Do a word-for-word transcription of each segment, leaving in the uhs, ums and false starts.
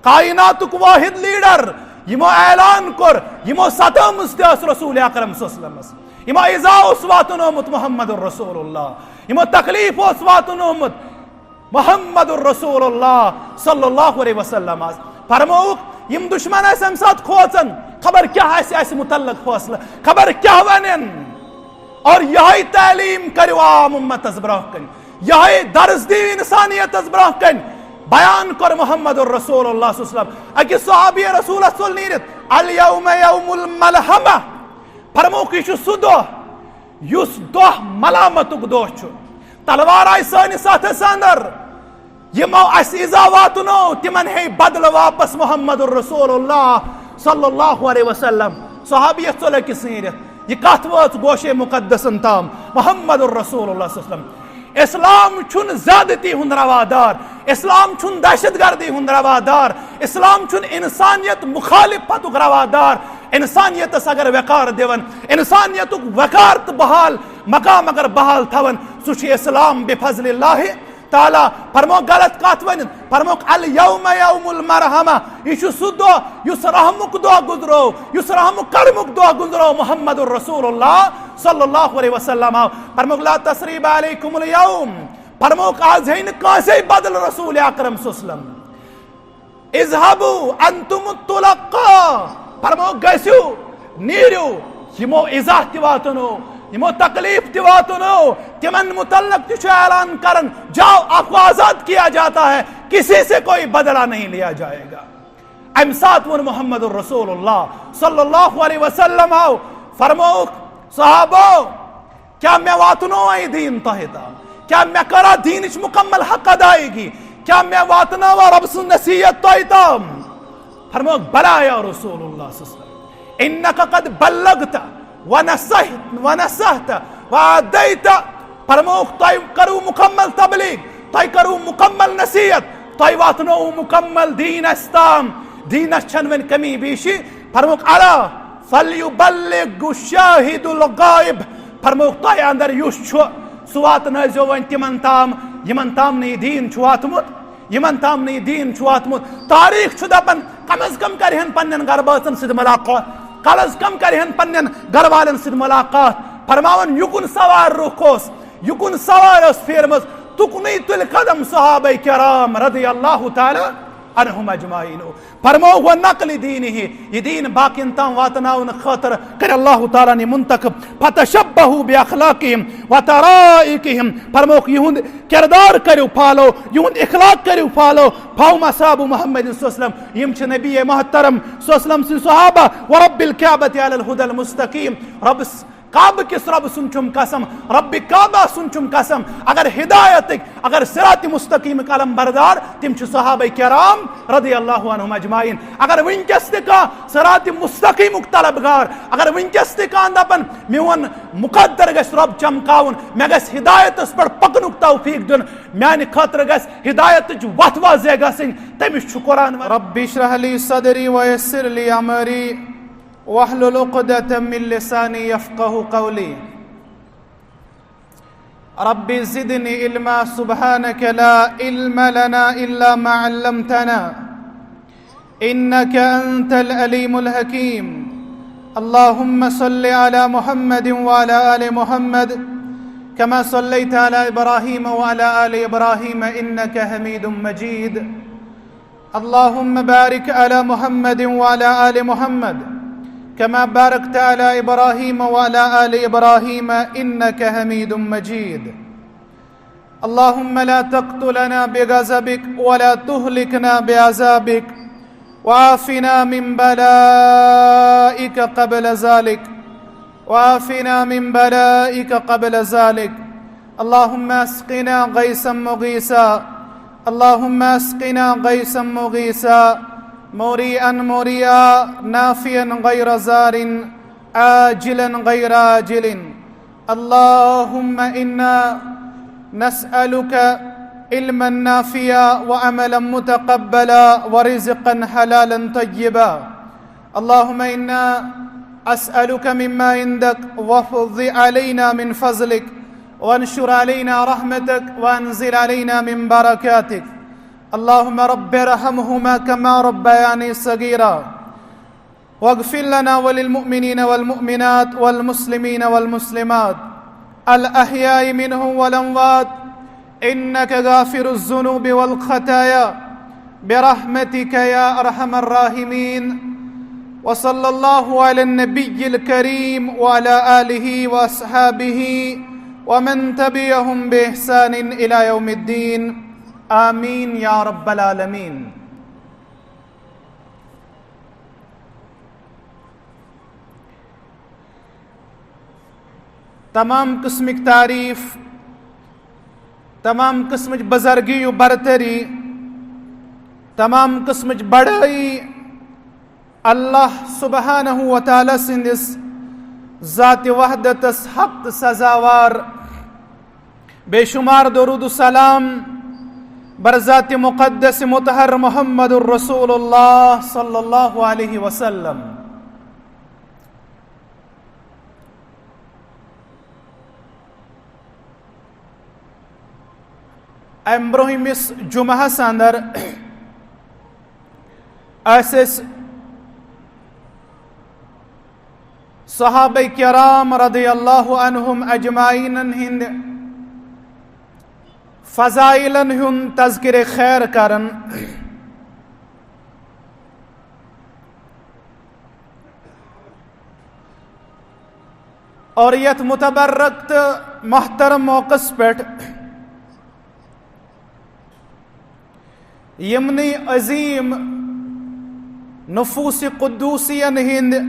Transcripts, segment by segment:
کائناتک واحد لیڈر، یمو اعلان کوٚر، یمو ستٲمٕژ تہِ ٲس رسول اکرم صلی اللہ علیہ وسلمس، یمو ایذا اوس واتنومُت محمد رسول اللہ، یمو تکلیف اوس واتنومُت محمد رسول اللہ صلی اللہ علیہ وسلم۔ فرمووُکھ، یم دشمن ٲسۍ امہِ ساتہٕ کھوژان، خبر کیٛاہ آسہِ اسہِ متعلق فٲصلہٕ، خبر کیٛاہ ونن۔ اور یہے تعلیم کٔرِو عام امتس برونٛہہ کن، یہے درس دیو انسانیتس برونٛہہ کن۔ بیان کوٚر محمد رسول اللہ صلی اللہ علیہ وسلم۔ أکِس صحابی رسولس ژوٚل نیٖرِتھ، الیوم یوم الملحمہ۔ فرمووُکھ، یہِ چھُ سُہ دۄہ، یُس دۄہ ملامتُک دۄہ چھُ۔ تلوار آیہِ سٲنِس اتھس اندر۔ یمو اسہِ ایذا واتنو، تمن ہے بدلہٕ واپس محمد رسول اللہ صلی اللہ علیہ وسلم۔ صحابیس ژوٚل أکِس نیٖرِتھ۔ یہِ کتھ وٲژ گوشے مقدسن تام، محمد رسول اللہ صلی اللہ علیہ وسلم۔ اسلام چھُنہٕ زیادتی ہُنٛد روادار، اسلام چھُنہٕ دہشت گردی ہُنٛد روادار، اسلام چھُنہٕ انسانیت مخالفتُک روادار۔ انسانیتس اگر وقار دِوان، انسانیتُک وقار تہٕ بحال مقام اگر بحال تھاوان، سُہ چھُ اسلام بفضل اللہ تعالیٰ۔ فرمووُکھ غلط کتھ ؤنِتھ، فرمووُکھ الیوم یوم المرحمہ، یہِ چھُ سُہ دۄہ یُس رحمُک دۄہ گُزرو، یُس رحم و کرمُک دۄہ گُزرو محمد رسول اللہ صلی اللہ علیہ وسلم۔ فرمووُکھ لا تثریب علیکم الیوم، فرمووُکھ آز ہے نہٕ کٲنٛسے بدل رسول اکرم صلی اللہ علیہ وسلم۔ اذهبوا انتم الطلقاء، فرمووُکھ گٔژھِو، نیٖرِو، یِمو ایذا تہِ واتنو، یِمو تکلیف تہِ واتنو، تِمن متعلق تہِ چھُ اعلان کران، جاؤ آپ کو آزاد کیا جاتا ہے، کسی سے کوئی بدلہ نہیں لیا جائے گا۔ امہِ ساتہٕ ووٚن محمد رسول اللہ صلی اللہ علیہ وسلم آو، فرمووُکھ صحابو، کیا مےٚ واتنووا یہِ دیٖن تۄہہِ تام؟ کیا مےٚ کٔرا دیٖنٕچ مکمل حق ادائیگی؟ کیا مےٚ واتنٲوا رۄب سٕنٛز نصیحت تۄہہِ تام؟ فرمووُکھ بلا یا رسول اللہ صلی اللہ علیہ وسلم، انک قد بلغت ونصحت، ونصحت وادیت۔ فرمووُکھ تۄہہِ کٔرٕو مکمل تبلیغ، تۄہہِ کٔرٕو مکمل نصیحت، تۄہہِ واتنووُ مکمل دیٖن اسہِ تام، دیٖنس چھنہٕ وۄنۍ کمی بیشی۔ فرمووُکھ الا فلیبلغ الشاہد الغائب، فرمووُکھ تۄہہِ اندر یُس چھُ سُہ واتنٲیزیو وۄنۍ تِمن تام یِمن تام نہٕ یہِ دیٖن چھُ واتمُت، یِمن تام نہٕ یہِ دیٖن چھُ واتمُت۔ تاریخ چھُ دپان کم از کم کرِہن پننٮ۪ن گرٕ بٲژن سۭتۍ ملاقات، کم از کم کرِہن پننٮ۪ن گرٕ والٮ۪ن سۭتۍ ملاقات۔ فرماوان یُکُن سوار رُخ اوس، یُکُن سوار ٲس پھیرمٕژ، تُکنُے تُلۍ قدم صحابہ کرام رضی اللہ تعالیٰ عنہم اجمعین۔ فرموو و نقل دینہ، یہِ دیٖن باقین تام واتناونہٕ خٲطرٕ کٔرۍ اللہ تعالیٰ ہن یہِ منتخب۔ فتشبہوا باخلاقہم و طرائقہم، فرمووُکھ یِہُنٛد کردار کٔرِو فالو، یِہُنٛد اخلاق کٔرِو فالو۔ فہم اصحاب محمد صلی اللہ علیہ وسلم، یِم چھِ نبی محترم صلی اللہ علیہ وسلم سٕنٛدۍ صحابہ۔ ورب الکعبۃ علی الہدی المستقیم، رۄبس کعبہٕ کِس رۄبہٕ سُنٛد چھُم قسم، رۄبِ کعبہ سُنٛد چھُم قسم، اگر ہدایتٕکۍ، اگر صراط مستقیمٕکۍ علم بردار، تِم چھِ صحابہ کرام رضی اللہ عنہم اجمعین۔ اگر وٕنکیٚس تہِ کانٛہہ صراط مستقیمُک طلبگار، اگر وٕنکیٚس تہِ کانٛہہ دپان میون مقدر گژھِ رۄب چمکاوُن، مےٚ گژھِ ہدایتس پٮ۪ٹھ پکنُک توفیق دیُن، میانہِ خٲطرٕ گژھِ ہدایتٕچ وتھ واضح گژھٕنۍ، تٔمِس چھُ قرآن ونان۔ رب اشرح لي صدري ويسر لي أمري واحلل عقدة من لساني يفقهوا قولي۔ رب زدني علما، سبحانك لا علم لنا إلا ما علمتنا، إنك أنت العليم الحكيم۔ اللهم صل على محمد وعلى آل محمد، كما صليت على إبراهيم وعلى آل إبراهيم، إنك حميد مجيد۔ اللهم بارك على محمد وعلى آل محمد، كما باركت على إبراهيم وعلى آل إبراهيم، إنك حميد مجيد۔ اللهم لا تقتلنا بغضبك ولا تهلكنا بعذابك، وعافنا من بلائك قبل ذلك، وعافنا من بلائك قبل ذلك۔ اللهم اسقنا غيثا مغيثا، اللهم اسقنا غيثا مغيثا، مريئا مريعا، نافعا غير ضار، عاجلا غير آجل۔ اللهم إنا نسألك علما نافعا وعملا متقبلا ورزقا حلالا طيبا۔ اللهم إنا أسألك مما عندك وأفض علينا من فضلك وانشر علينا رحمتك وأنزل علينا من بركاتك۔ اللهم رب ارحمهما كما ربياني صغيرا، واغفر لنا وللمؤمنين والمؤمنات والمسلمين والمسلمات الأحياء منهم والأموات، إنك غافر الذنوب والخطايا، برحمتك يا أرحم الراحمين. وصلى الله على النبي الكريم وعلى آله وأصحابه ومن تبعهم بإحسان إلى يوم الدين. آمين يا رب العالمين. تمام قسمٕچ تعریف، تمام قسمٕچ بزرگی و برتری، تمام قسمٕچ بڑٲیی اللہ سبحانہ و تعالیٰ سٕنٛدِس ذات وحدتس حق سزاوار۔ بے شمار درود و سلام بر ذات مقدس مطہر محمد الرسول اللہ صلی اللہ علیہ وسلم۔ امہِ برونٛہمِس جمعہس اندر ٲسۍ أسۍ صحابہ کرام رضی اللہ عنہم اجمعینن ہٕنٛدِ فضائلن ہُنٛد تذکرِ خیر کران۔ اور یتھ متبرک تہٕ محترم موقعس پٮ۪ٹھ یِمنٕے عظیم نفوس قدوسین ہٕنٛدِ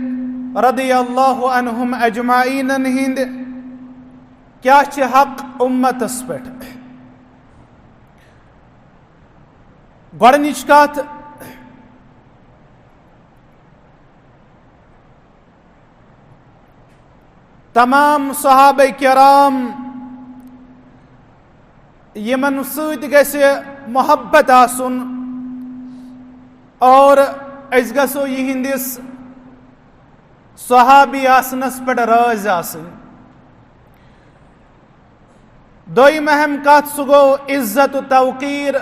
رضی اللہ عنہم اجمعینن ہٕنٛدِ کیٛاہ چھِ حق امتس پٮ۪ٹھ؟ گۄڈٕنِچ کتھ، تمام صحابہ کرام یِمن سۭتۍ گژھِ محبت آسُن اور أسۍ گژھو یِہنٛدِس صحابی آسنس پٮ۪ٹھ رٲضۍ آسٕنۍ۔ دوٚیِم اہم کتھ، سُہ گوٚو عزت و توقیر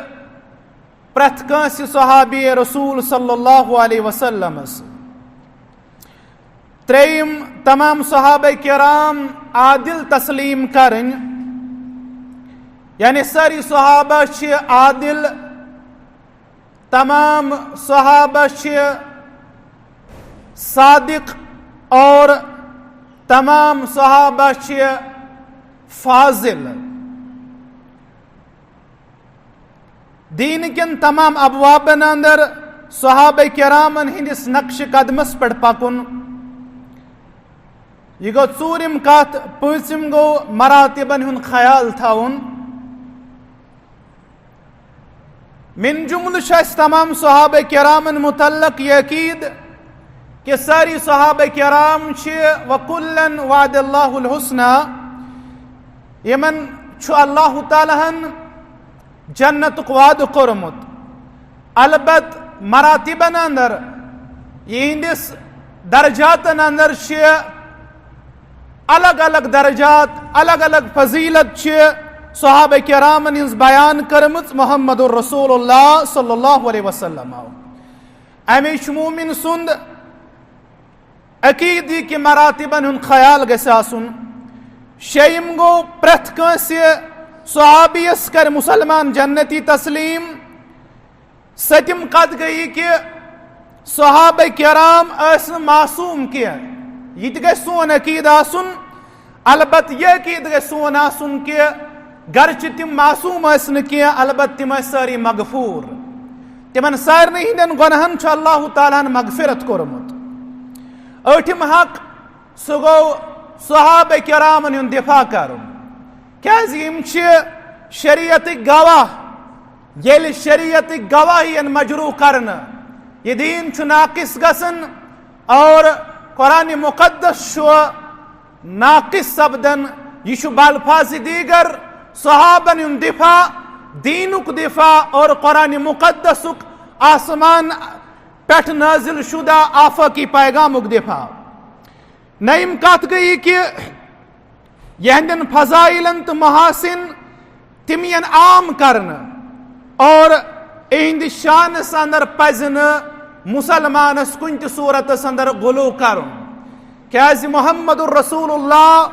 پرٛٮ۪تھ کٲنٛسہِ صحابی رسول صلی اللہ علیہ وسلمس۔ ترٛیٚیِم، تمام صحابہ کرام عادل تسلیم کرٕنۍ، یعنی سٲری صحابہ چھِ عادل، تمام صحابہ چھِ صادق اور تمام صحابہ چھِ فاضل۔ دین کٮ۪ن تمام ابوابن اندر صحابہ کرامن ہٕنٛدِس نقش قدمس پٮ۪ٹھ پکُن۔ یہِ گوٚو ژوٗرِم کتھ۔ پٲنٛژِم گوٚو مراتبن ہُنٛد خیال تھاوُن۔ من جملہٕ چھُ اَسہِ تمام صحابہ کرامن متعلق یہِ عقیٖد کہ سٲری صحابہ کرام چھِ وکلن وعد اللہ الحسنی، یِمن چھُ اللہ تعالیٰ ہن جنتُک وعدٕ کوٚرمُت۔ البتہ مراتبن اندر، یِہنٛدِس درجاتن اندر چھِ الگ الگ درجات، الگ الگ فضیلت چھِ صحابہ کرامن ہٕنٛز بیان کٔرمٕژ محمد رسول اللہ صلی اللہ علیہ وسلم۔ اَمِچ مومن سُنٛد عقیدٕ کہِ مراتبن ہُنٛد خیال گژھِ آسُن۔ شیٚیِم گوٚو، پرٛٮ۪تھ کٲنٛسہِ صحابیَس کرِ مسلمان جنتی تسلیم۔ سٔتِم کتھ گٔیہِ کہِ صحابہ کرام ٲسۍ نہٕ معصوم کینٛہہ۔ یہِ تہِ گژھِ سون عقیدٕ آسُن۔ البتہ یہِ عقیدٕ گژھِ سون آسُن کہِ گرچہِ تِم معصوم ٲسۍ نہٕ کینٛہہ، البتہ تِم ٲسۍ سٲری مغفور۔ تِمن سارنٕے ہٕنٛدٮ۪ن گۄناہن چھُ اللہ تعالیٰ ہن مغفرت کوٚرمُت۔ ٲٹھِم حق، سُہ گوٚو صحابہ کرامن ہُنٛد دفاع کرُن، کیازِ یِم چھِ شریعتٕکۍ گواہ۔ ییٚلہِ شریعتٕکۍ گواہ یِن مجروح کرنہٕ، یہِ دیٖن چھُ ناقص گژھان اور قرآن مقدس چھُ ناقص سپدان۔ یہِ چھُ بالفاظ دیگر صحابن ہُنٛد دفاع، دیٖنُک دفاع اور قرآن مقدسُک آسمان پٮ۪ٹھ نازل شدہ آفاقی پیغامُک دفاع۔ نٔیِم کتھ گٔیہِ کہِ یِہنٛدٮ۪ن فضائلن تہٕ محاسن تِم یِن عام کرنہٕ اور اِہِنٛدِ شانَس اندر پَزِ نہٕ مُسلمانَس کُنہِ تہِ صوٗرتَس اندر غلو کرُن، کیازِ محمد رسول اللہ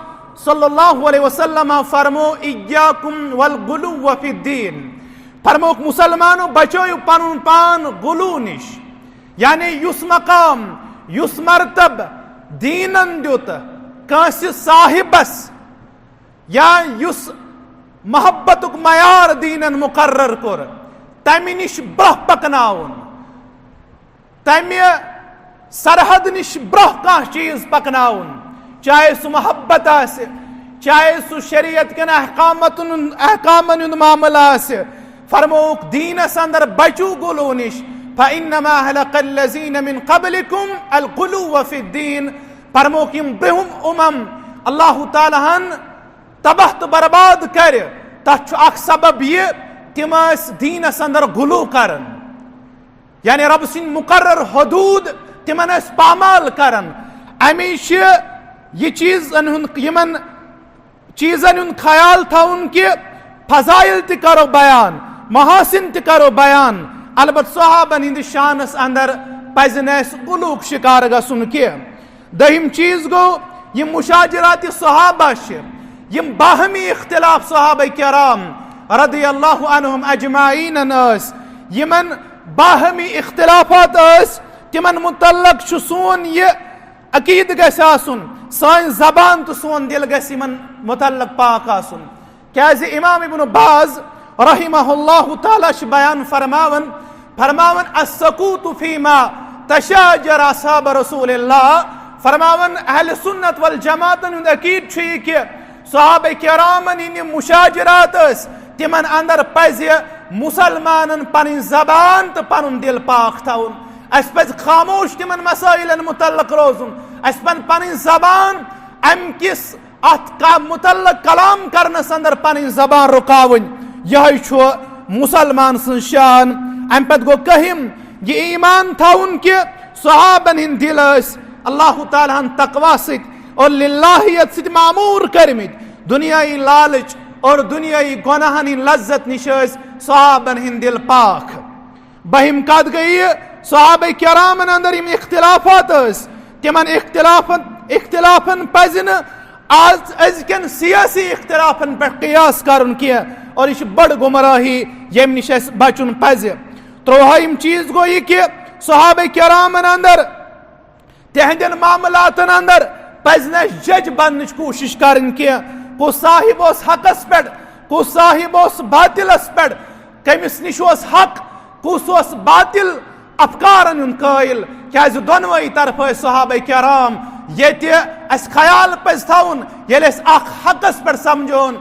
صلی اللہ علیہ وسلم فرمو، "ایاکم والغلو فی الدین"، فرموکھ، "مُسلمانو، بچٲیِو پنُن پان غلو نِش"، یعنی یُس مقام، یُس مرتبہٕ دیٖنَن دیُت کٲنٛسہِ صاحبَس، یا یُس محبتُک معیار دیٖنَن مُقرر کوٚر، تَمہِ نِش برٛونٛہہ پَکناوُن، تَمہِ سرحد نِش برٛونٛہہ کانٛہہ چیٖز پَکناوُن، چاہے سُہ محبت آسہِ، چاہے سُہ شریعت کٮ۪ن احکامتن، احکامن ہُنٛد معاملہٕ آسہِ۔ فرمووُکھ، دیٖنَس اندر بچو غلو نِش، "فإنما أهلك الذين من قبلكم الغلو في الدين"۔ فرمووُکھ، یِم برٛونٛہِم اُمم اللہ تعالیٰ ہن تباہ تہٕ برباد کرِ، تتھ چھُ اکھ سبب یہِ، تِم ٲسۍ دیٖنَس اندر غلو کران، یعنی رب سٕنٛدۍ مُقرر حدوٗد تِمن ٲسۍ پامال کران۔ امی چھِ یہِ چیٖزن ہُنٛد، یِمن چیٖزن ہُنٛد خیال تھاوُن کہِ فضائل تہِ کرو بیان، محاسن تہِ کرو بیان، البتہ صحابن ہٕنٛدِ شانس اندر پزِ نہٕ اَسہِ غلوُک شکار گژھُن کینٛہہ۔ دوٚیِم چیٖز گوٚو، یِم مشاجرات صحابہ چھِ، یِم باہمی اختلاف صحابہ کرام رضی اللہ عنہم اجمعین ٲسۍ، یِمن باہمی اختلافات ٲسۍ، تِمن متعلق چھُ سون یہِ عقیدٕ گژھِ آسُن، سٲنۍ زبان تہٕ سون دل گژھِ یِمن متعلق پاک آسُن۔ کیازِ امام ابن باز رحمہ اللہ تعالیٰ چھِ بیان فرماوان، فرماوان، "السکوت فیما تشاجر اصحاب رسول اللہ"، فرماوان، اہل سنت والجماعتن ہُنٛد عقیدٕ چھُ یہِ کہِ صحابہ کرامن ہٕنٛدۍ یِم مشاجرات ٲسۍ، تِمن اندر پزِ مُسلمانن پنٕنۍ زبان تہٕ پنُن دل پاک تھاوُن۔ اسہِ پزِ خاموش تِمن مسائلن متعلق روزُن۔ اسہِ پزِ پنٕنۍ زبان امہِ کِس اتھ کا-، متعلق کلام کرنس اندر پنٕنۍ زبان رُکاوٕنۍ۔ یہے چھُ مُسلمان سٕنٛز شان۔ امہِ پتہٕ گوٚو کٔہِم یہِ ایمان تھاوُن کہِ صحابن ہٕنٛدۍ دل ٲسۍ اللہ تعالیٰ ہن تقوی سۭتۍ اور للہیت سۭتۍ معمور کٔرمٕتۍ۔ دنیائی لالچ اور دنیائی گناہن ہٕنٛدۍ لذت نِش ٲسۍ صحابن ہٕنٛدۍ دل پاک۔ بہم کتھ گٔیہِ، صحابہ کرامن اندر یِم اختلافات ٲسۍ، تِمن اختلافن، اختلافن پزِ نہٕ آز أزکٮ۪ن سیٲسی اختلافن پٮ۪ٹھ قیاس کرُن کینٛہہ، اور یہِ چھِ بٔڑ گمراہی، ییٚمہِ نِش اَسہِ بچُن پزِ۔ ترٛوہٲیِم چیٖز گوٚو یہِ کہِ صحابہ کرامن اندر تِہنٛدٮ۪ن معاملاتن اندر پزِ نہٕ اَسہِ جج بننٕچ کوٗشش کرٕنۍ کینٛہہ۔ کُس صاحب اوس حقس پٮ۪ٹھ، کُس صاحب اوس باطلس پٮ۪ٹھ، کٔمِس نِش اوس حق، کُس اوس باطل افکارن ہُنٛد قٲیِل۔ کیازِ دۄنوَے طرفہٕ ٲسۍ صحابہ کرام۔ ییٚتہِ اَسہِ خیال پزِ تھاوُن، ییٚلہِ أسۍ اکھ حقس پٮ۪ٹھ سمجھون،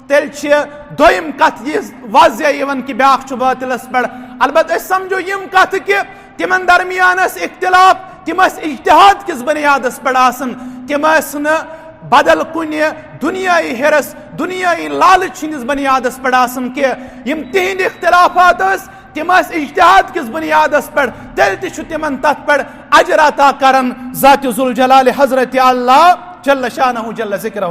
تیٚلہِ چھِ دوٚیِم کتھ یہِ واضح یِوان کہِ بیٛاکھ چھُ باطلس پٮ۪ٹھ۔ البتہ أسۍ سمجھو یِم کتھٕ کہِ تِمن درمیان ٲسۍ اختلاف، تِم ٲسۍ اجتہاد کِس بنیادس پٮ۪ٹھ آسان، تِم ٲسۍ نہٕ بدل کُنہِ دُنیاہی حرص، دُنیاہی لالچ ہٕنٛدِس بنیادس پٮ۪ٹھ آسان کینٛہہ۔ یِم تِہنٛدۍ اختلافات ٲسۍ، تِم ٲسۍ اجتہاد کِس بنیادس پٮ۪ٹھ، تیٚلہِ تہِ چھُ تِمن تتھ پٮ۪ٹھ اجر عطا کران ذات ذوالجلال حضرت اللہ جل شانہ جل ذکرہ۔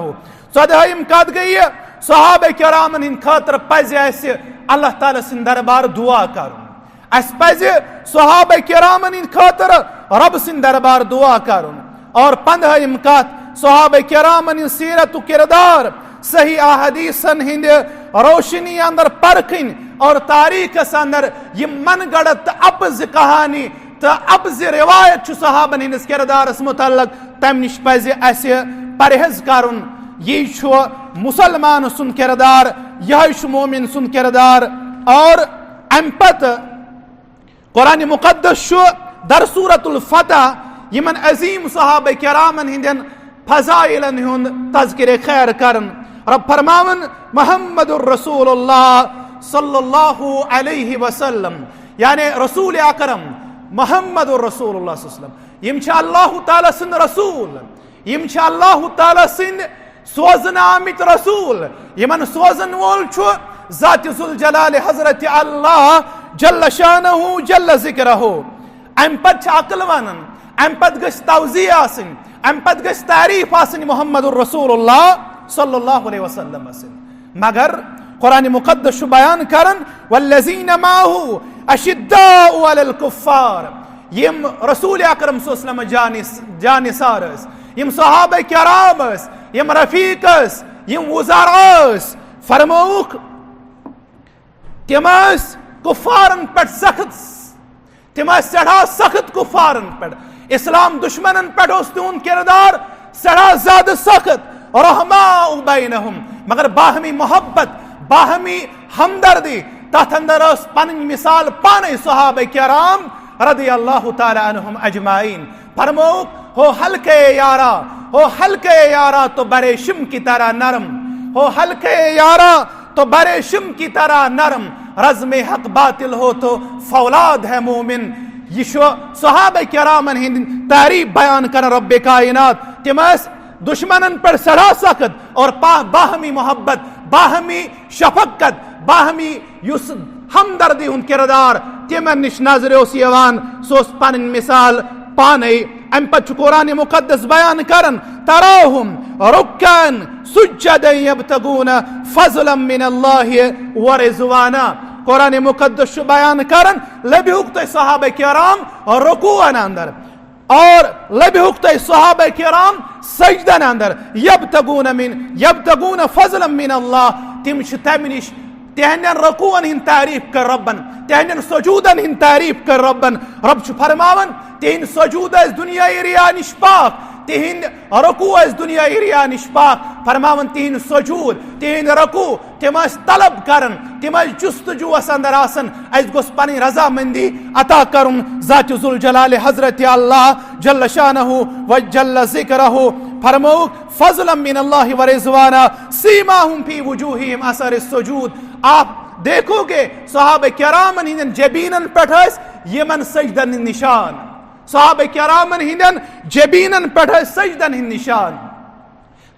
ژۄدہٲیِم کتھ گٔیہِ، صحابہ کرامن ہٕنٛدِ خٲطرٕ پزِ اسہِ اللہ تعالیٰ سٕنٛدِ دربار دعا کرُن۔ اسہِ پزِ صحابہ کرامن ہٕنٛدِ خٲطرٕ رۄب سٕنٛدِ دربار دعا کرُن۔ اور پندہٲیِم کتھ، صحابہ کرامن ہٕنٛز سیرت و کردار صحیح احادیثن ہٕنٛدِ روشنی اندر پرکھٕنۍ اور تاریخس اندر یِم من گڑت تہٕ اپز کہانی تہٕ اپزِ روایت چھُ صحابن ہٕنٛدِس کردارس متعلق، تمہِ نِش پزِ اسہِ پرہیز کرُن۔ یی چھُ مسلمان سُنٛد کردار، یہے چھُ مومن سُنٛد کردار۔ اور امہِ پتہٕ قرآن مقدس چھُ در سورۃ الفتح یِمن عظیم صحابہ کرامن ہٕنٛدٮ۪ن فضائلن ہُنٛد تذکرِ خیر کران۔ رب فرماوان، محمد رسول اللہ صلی اللہ علیہ وسلم، یعنی رسول اکرم محمد رسول اللہ صلی اللہ علیہ وسلم، یِم چھِ اللہ تعالیٰ سٕنٛدۍ رسول، یِم چھِ اللہ تعالیٰ سٕنٛدۍ سوزنہٕ آمٕتۍ رسول، یِمن سوزن وول چھُ ذات ذوالجلال حضرت اللہ جل شانہ جل ذکرہ۔ امہِ پتہٕ چھِ عقل ونان، امہِ پتہٕ گژھِ توضیح آسٕنۍ، امہِ پتہٕ گژھِ تعریف آسٕنۍ محمد رسول اللہ صلی اللہ علیہ وسلم سٕنٛز۔ مگر قرآن مقدس چھُ بیان کران، والذین معه اشداء علی الکفار، یِم رسول اکرم صلی اللہ علیہ وسلم جانث-، جانثار ٲسۍ، یِم صحابہ کرام ٲسۍ، یِم رفیق ٲسۍ، یِم وزراء ٲسۍ، فرمووُکھ، تِم ٲسۍ کفارن پٮ۪ٹھ سخت، تِم ٲسۍ سٮ۪ٹھاہ سخت کفارن پٮ۪ٹھ، اسلام دشمنن پٮ۪ٹھ اوس تِہُنٛد کردار سٮ۪ٹھاہ زیادٕ سخت۔ رحماء بینہم، مگر باہمی محبت، باہمی ہمدردی، تتھ اندر ٲس پنٕنۍ مثال پانے صحابہ کرام رضی اللہ تعالی عنہم اجمعین۔ فرمووُکھ، ہو ہلکے یارا، ہو ہلکے یارا تو بریشم کی طرح نرم، ہو ہلکے یارا تو بریشم کی طرح نرم، رزم حق باطل ہو تو فولاد ہے مومن۔ یہِ چھُ صحابہ کرامن ہٕنٛدۍ تعریف بیان کران رب کائنات۔ تِم ٲسۍ دشمنن پٮ۪ٹھ سٮ۪ٹھاہ سخت اور پا-، باہمی محبت، باہمی شفقت، باہمی یُس ہمدردی ہُنٛد کردار تِمن نِش نظرِ اوس یِوان، سُہ اوس پنٕنۍ مثال پانے۔ امہِ پتہٕ چھُ قرآن مقدس بیان کران، تراہم رکعا سجدا یبتغون فضلا من اللہ ورضوانا۔ قرآن مقدس چھُ بیان کران، لبیوک تۄہہِ صحابہ کرام رکوعن اندر اور لبیوک تۄہہِ صحابہ کرام سجدن اندر، یبتغون من، یبتغون فضلا من اللہ، تِم چھِ تمہِ نِش تہندٮ۪ن رکوعن ہٕنٛدۍ تعریف کٔر رۄبن، تہندٮ۪ن سجودن ہٕنٛدۍ تعریف کٔر رۄبن۔ رۄب چھُ فرماوان، تِہنٛدۍ سجود ٲسۍ دُنیاہی ریا نِش پاک، تِہنٛدۍ رکوع ٲسۍ دُنیاہی ریا نِش پاک۔ فرماوان، تِہنٛدۍ سجود، تِہنٛدۍ رکوع، تِم ٲسۍ طلب کران، تِم ٲسۍ جستجوٗوس اندر آسان، اسہِ گوٚژھ پنٕنۍ رضامندی عطا کرُن ذات ذوالجلال حضرت اللہ جل شانہ و جل ذکرہ۔ فرمووُکھ، فضلا من اللہ و رضوانا، سیماہم فی وجوہہم اثر السجود۔ آپ دیکھو گے، صحابہ کرامن ہٕنٛدٮ۪ن جبینن پٮ۪ٹھ ٲسۍ یِمن سجدن ہٕنٛدۍ نشان، صحابہ کرامن ہٕنٛدٮ۪ن جبینن پٮ۪ٹھ ٲسۍ سجدن ہٕنٛدۍ نشان۔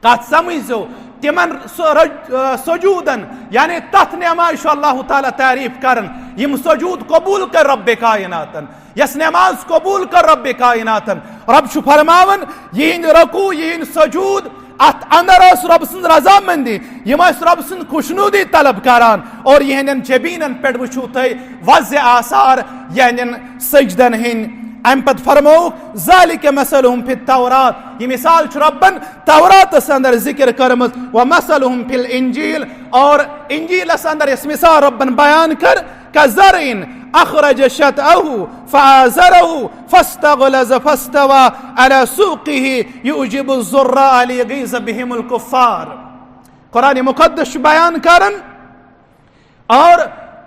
کتھ سمجھزیو، تِمن سُہ رج-، سجودن، یعنی تتھ نمازِ چھُ اللہ تعالیٰ تعریف کران، یِم سجود قبول کٔر رب کائناتن۔ یۄس نماز قبول کٔر رب کائناتن، رب چھُ فرماوان، یِہنٛدۍ رکوع، یِہنٛدۍ سجود، اتھ اندر ٲس رب سٕنٛز رضامندی، یِم ٲسۍ رب سٕنٛز خوشنودی طلب کران۔ اور یِہنٛدٮ۪ن جبینن پٮ۪ٹھ وٕچھِو تُہۍ وضع آثار یِہنٛدٮ۪ن سجدن ہٕنٛدۍ۔ امہِ پتہٕ فرمووُکھ، ذالک مثلہم فی التورات، یہِ مثال چھُ ربن توراتس اندر ذکر کٔرمٕژ، ومثلہم فی الانجیل، اور انجیلس اندر یۄس مثال ربن بیان کٔر، کزرع اخرج شطأہ فآزرہ فاستغلظ فاستوی علی سوقہ یعجب الزراع لیغیظ بہم الکفار۔ قرآن مقدس چھُ بیان کران، اور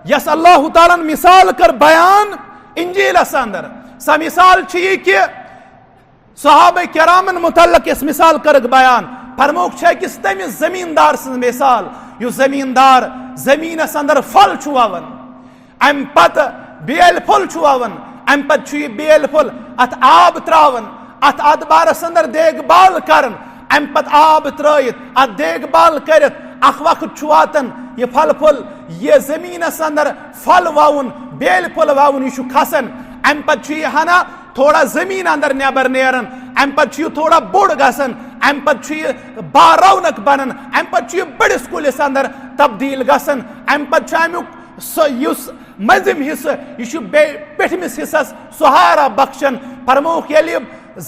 یۄس اللہ تعالیٰ ہن مثال کٔر بیان انجیلس اندر، سۄ مثال چھِ یہِ کہِ صحابہ کرامن متعلق یۄس مثال کٔرٕکھ بیان، فرمووُکھ چھِ أکِس تٔمِس زمیٖندار سٕنٛز مثال، یُس زمیٖندار زمیٖنس اندر پھل چھُ ووان، امہِ پتہٕ بیلۍ پھوٚل چھُ ووان، امہِ پتہٕ چھُ یہِ بیلۍ پھوٚل اتھ آب تراوان، اتھ اتھ بارس اندر دیکھ بال کران، امہِ پتہٕ آب ترٲیِتھ، اتھ دیکھ بال کٔرِتھ، اکھ وقت چھُ واتان، یہِ پھل پھوٚل، یہِ زمیٖنس اندر پھل ووُن، بیلۍ پھوٚل ووُن، یہِ چھُ کھسان۔ امہِ پتہٕ چھُ یہِ ہنا تھوڑا زمیٖن اندر نٮ۪بر نیران، امہِ پتہٕ چھُ یہِ تھوڑا بوٚڑ گژھان، امہِ پتہٕ چھُ یہِ با رونق بنان، امہِ پتہٕ چھُ یہِ بٔڑِس کُلِس اندر تبدیل گژھان، امہِ پتہٕ چھُ امیُک سُہ یُس مٔنٛزِم حصہٕ، یہِ چھُ بیٚیہِ پیٚٹھمِس حصس سہارا بخشان۔ فرمووُکھ، ییٚلہِ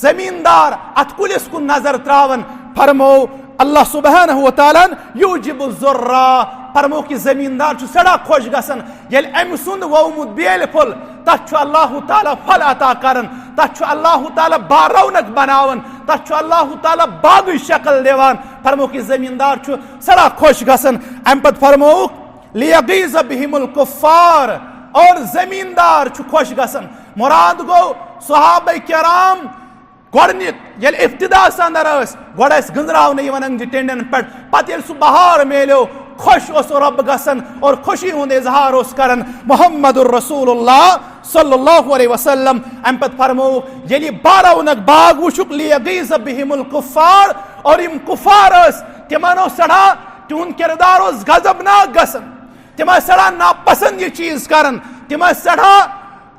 زمیٖندار اتھ کُلِس کُن نظر تراوان، فرموو اللہ سبحانہ و تعالیٰ ہن، یوجب الزرا، فرمووُکھ، یہِ زمیٖندار چھُ سٮ۪ٹھاہ خۄش گژھان، ییٚلہِ أمۍ سُنٛد وومُت بیلۍ پھوٚل، تتھ چھُ اللہ تعالیٰ پھل عطا کران، تتھ چھُ اللہ تعالیٰ با رونق بناوان، تتھ چھُ اللہ تعالیٰ باغٕچ شکل دِوان۔ فرمووُکھ، یہِ زمیٖندار چھُ سٮ۪ٹھاہ خۄش گژھان۔ امہِ پتہٕ فرمووُکھ، لیغیظ بہم الکفار، اور زمیٖندار چھُ خۄش گژھان۔ مراد گوٚو، صحابہ کرام گۄڈٕنیُک ییٚلہِ ابتداہس اندر ٲسۍ، گۄڈٕ ٲسۍ گٔنزراونہٕ یِوان أنٛگجہِ ٹینڈٮ۪ن پٮ۪ٹھ، پتہٕ ییٚلہِ سُہ بہار میلیو، خۄش اوس رۄب گژھان اور خوشی ہُنٛد اظہار اوس کران محمد رسول اللہ صلی اللہ علیہ وسلم۔ امہِ پتہٕ فرمووُکھ، ییٚلہِ یہِ با رونق باغ وٕچھُکھ، لیغیظ بہم الکفار، اور یِم کفار ٲسۍ، تِمن اوس سٮ۪ٹھاہ، تِہُنٛد کردار اوس غضبناک گژھان، تِم ٲسۍ سٮ۪ٹھاہ ناپسند یہِ چیٖز کران، تِم ٲسۍ سٮ۪ٹھاہ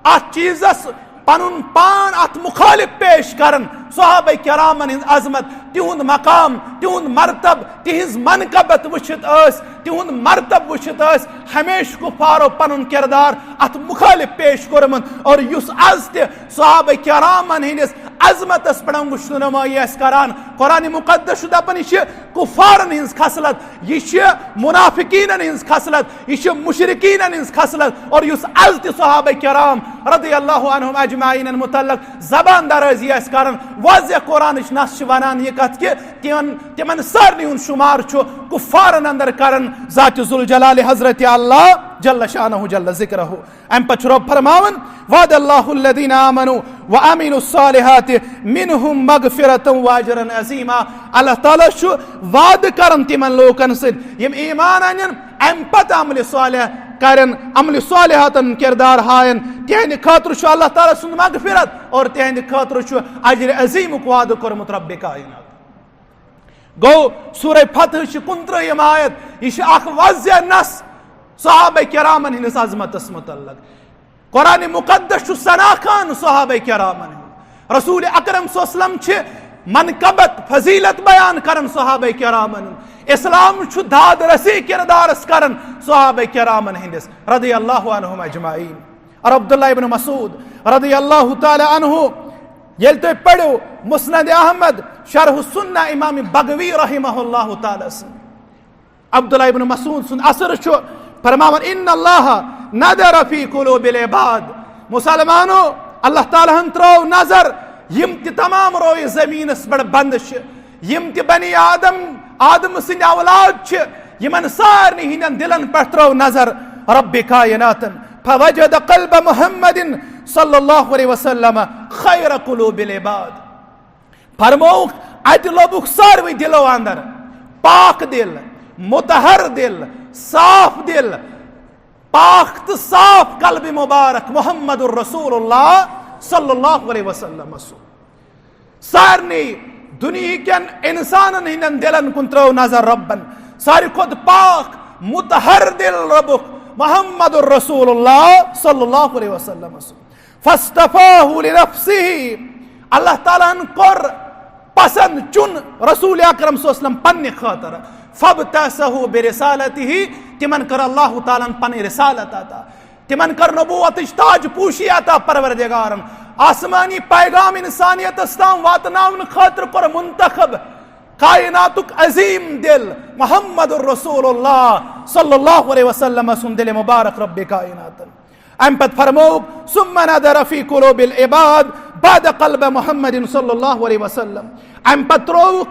اتھ چیٖزس پنُن پان اتھ مخالف پیش کران۔ صحابہ کرامن ہٕنٛز عظمت، تِہُنٛد مقام، تِہُنٛد مرتب، تِہنٛز منقبت وٕچھِتھ ٲسۍ، تِہُنٛد مرتب وٕچھِتھ ٲسۍ ہمیشہِ کفارو پنُن کردار اتھ مخالف پیش کوٚرمُت۔ اور یُس از تہِ صحابہ کرامن ہٕنٛدِس عظمتس پٮ۪ٹھ انگشت نمٲیی آسہِ کران، قرآن مقدس چھُ دپان، یہِ چھِ کفارن ہٕنٛز خصلت، یہِ چھِ منافقینن ہٕنٛز خصلت، یہِ چھِ مشرکینن ہٕنٛز خصلت۔ اور یُس از تہِ صحابہ کرام رضی اللہ عنہم اجمعینن متعلق زبان درازی آسہِ کران، واضح قرآنٕچ نص چھِ ونان یہِ کتھ کہِ تِمن، تِمن سارنٕے ہُنٛد شمار چھُ کفارن اندر کران ذات ذوالجلال حضرت اللہ جل شانہ جل ذکرہ۔ امہِ پتہٕ چھُ رۄب فرماوان، "وعد اللہ الذین آمنوا وعملوا الصالحات منهم مغفرة واجرا عظیما۔" اللہ تعالیٰ چھُ وعدٕ کران تِمن لوٗکن سۭتۍ، یِم ایمان انن، امہِ پتہٕ عملِ صالح کرن، عملِ صالحاتن کردار ہاین، تِہنٛدِ خٲطرٕ چھُ اللہ تعالیٰ سُنٛد مغفرت اور تِہنٛدِ خٲطرٕ چھُ اجر عظیمُک وعدٕ کوٚرمُت رب کائنات۔ گوٚو، سورہ فتح چھِ کُنترٛہِم آیت، یہِ چھِ اکھ واضح نص صحابہ کرامن ہٕنٛدِس عظمتس متعلق۔ قرآن مقدس چھُ ثنا خوان صحابہ کرامن ہُنٛد۔ رسول اکرم صلی اللہ علیہ وسلم چھِ منقبت، فضیلت بیان کران صحابہ کرامن ہُنٛد۔ اسلام چھُ داد رسی کردارس کران صحابہ کرامن ہٕنٛدِس رضی اللہ عنہم اجمعین۔ اور عبداللہ ابن مسعود رضی اللہ تعالیٰ عنہ، ییٚلہِ تُہۍ پٔرِو مسند احمد، شرح السنہ امام بغوی رحمہ اللہ تعالیٰ سٕنٛد، عبداللہ ابن مسعود سُنٛد اثر چھُ فرماوان، "ان اللہ نظر فی قلوب العباد۔" مسلمانو، اللہ تعالیٰ ہن ترٲو نظر، یِم تہِ تمام رویہِ زمینس پٮ۪ٹھ بنٛد چھِ، یِم تہِ بنی آدم، آدم سٕنٛدۍ اولاد چھِ، یِمن سارنٕے ہٕنٛدٮ۪ن دِلن پٮ۪ٹھ ترٲو نظر رب کائناتن۔ فوجد قلب محمد صلی اللہ علیہ وسلم خیر قلوب العباد۔ فرمووُکھ، اتہِ لوٚبُکھ ساروٕے دِلو اندر پاک دِل، مطہر دِل، صاف دِل، پاک تہٕ صاف قلب مبارک محمد الرسول اللہ صلی اللہ علیہ وسلم۔ سارنٕے دُنیہکٮ۪ن انسانن ہٕنٛدٮ۪ن دِلن کُن ترٲو نظر رۄبن۔ ساروی کھۄتہٕ پاک مطہر دِل لوٚبُکھ محمد الرسول اللہ صلی اللہ علیہ وسلمس۔ فاصطفاہ لنفسہ، اللہ تعالیٰ ہن کوٚر پسند، چُن رسول اکرم صلی اللہ علیہ وسلم پننہِ خٲطرٕ۔ فابتعثہ برسالتہ، تِمن کٔر اللہ تعالیٰ ہن پنٕنۍ رسالت عطا۔ تِمن کٔر نبوتٕچ تاج پوشی عطا پروردگارن۔ آسمانی پیغام انسانیتس تام واتناونہٕ خٲطرٕ کوٚر منتخب کائناتُک عظیم دِل محمد الرسول اللہ صلی اللہ علیہ وسلم سُنٛد دِلِ مبارک رب کائناتن۔ امہِ پتہٕ فرمووُکھ، "ثم نظر فی قلوب العباد بعد قلب محمد صلی اللہ علیہ وسلم۔" امہِ پتہٕ ترٛووُکھ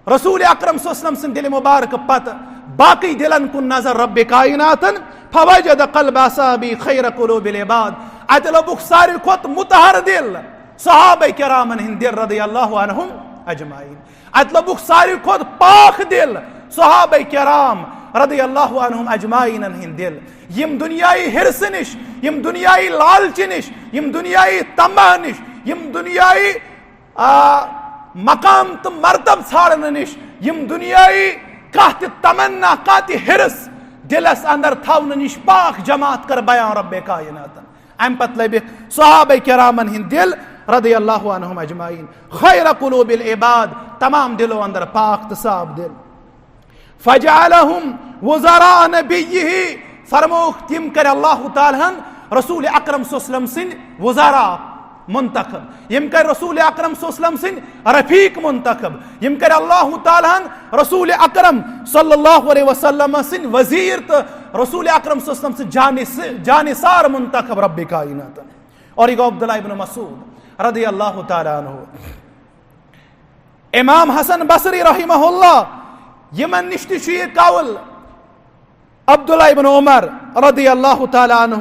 رسول اکرم صلی اللہ علیہ وسلم سٕنٛدِ دِلِ مبارک پتہٕ باقٕے دِلن کُن نظر رب کائناتن، فوجد قلب اصحابہ خیر قلوب العباد۔ اتہِ لوٚبُکھ ساروی کھۄتہٕ مطہر دِل صحابہ کرامن ہٕنٛدۍ دِل رضی اللہ عنہم اجمعین۔ اتہِ لوٚبُکھ ساروی کھۄتہٕ پاک دِل صحابہ کرام رضی اللہ عنہم اجمعینن ہٕنٛدۍ دِل۔ یِم دُنیاہی حرصہٕ نِش، یِم دُنیاہی لالچہِ نِش، یِم دُنیاہی طمع نِش، یِم دُنیاہی آ، مقام تہٕ مرتب ژھانڈنہٕ نِش، یِم دُنیٲیی کانٛہہ تہِ تمنا، کانٛہہ تہِ حرص دِلس اندر تھاونہٕ نِش پاک جماعت کٔر بیان رب کائناتن۔ امہِ پتہٕ لٔبِکھ صحابہ کرامن ہٕنٛدۍ دِل رضی اللہ عنہم اجمعین، خیر قلوب العباد، تمام دِلو اندر پاک تہٕ صاف دِل۔ فجعلهم وزراء نبیہ، فرمووُکھ، تِم کٔرۍ اللہ تعالیٰ ہن رسول اکرم صلی اللہ علیہ وسلم سٕنٛدۍ وزراء منتخب، یِم کٔرۍ رسول اکرم صلی اللہ علیہ وسلم سٕنٛدۍ رفیق منتخب، یِم کٔرۍ اللہ تعالیٰ ہن رسول اکرم صلی اللہ علیہ وسلم سٕنٛدۍ وزیر تہٕ رسول اکرم صلی اللہ علیہ وسلم سٕنٛدۍ جانث-، جانثار منتخب رب کائناتن۔ اور یہِ گوٚو عبداللہ ابن مسعود رضی اللہ تعالیٰ عنہ۔ امام حسن بصری رحمہ اللہ، یِمن نِش تہِ چھُ یہِ قول، عبداللہ ابن عمر رضی اللہ تعالیٰ عنہ،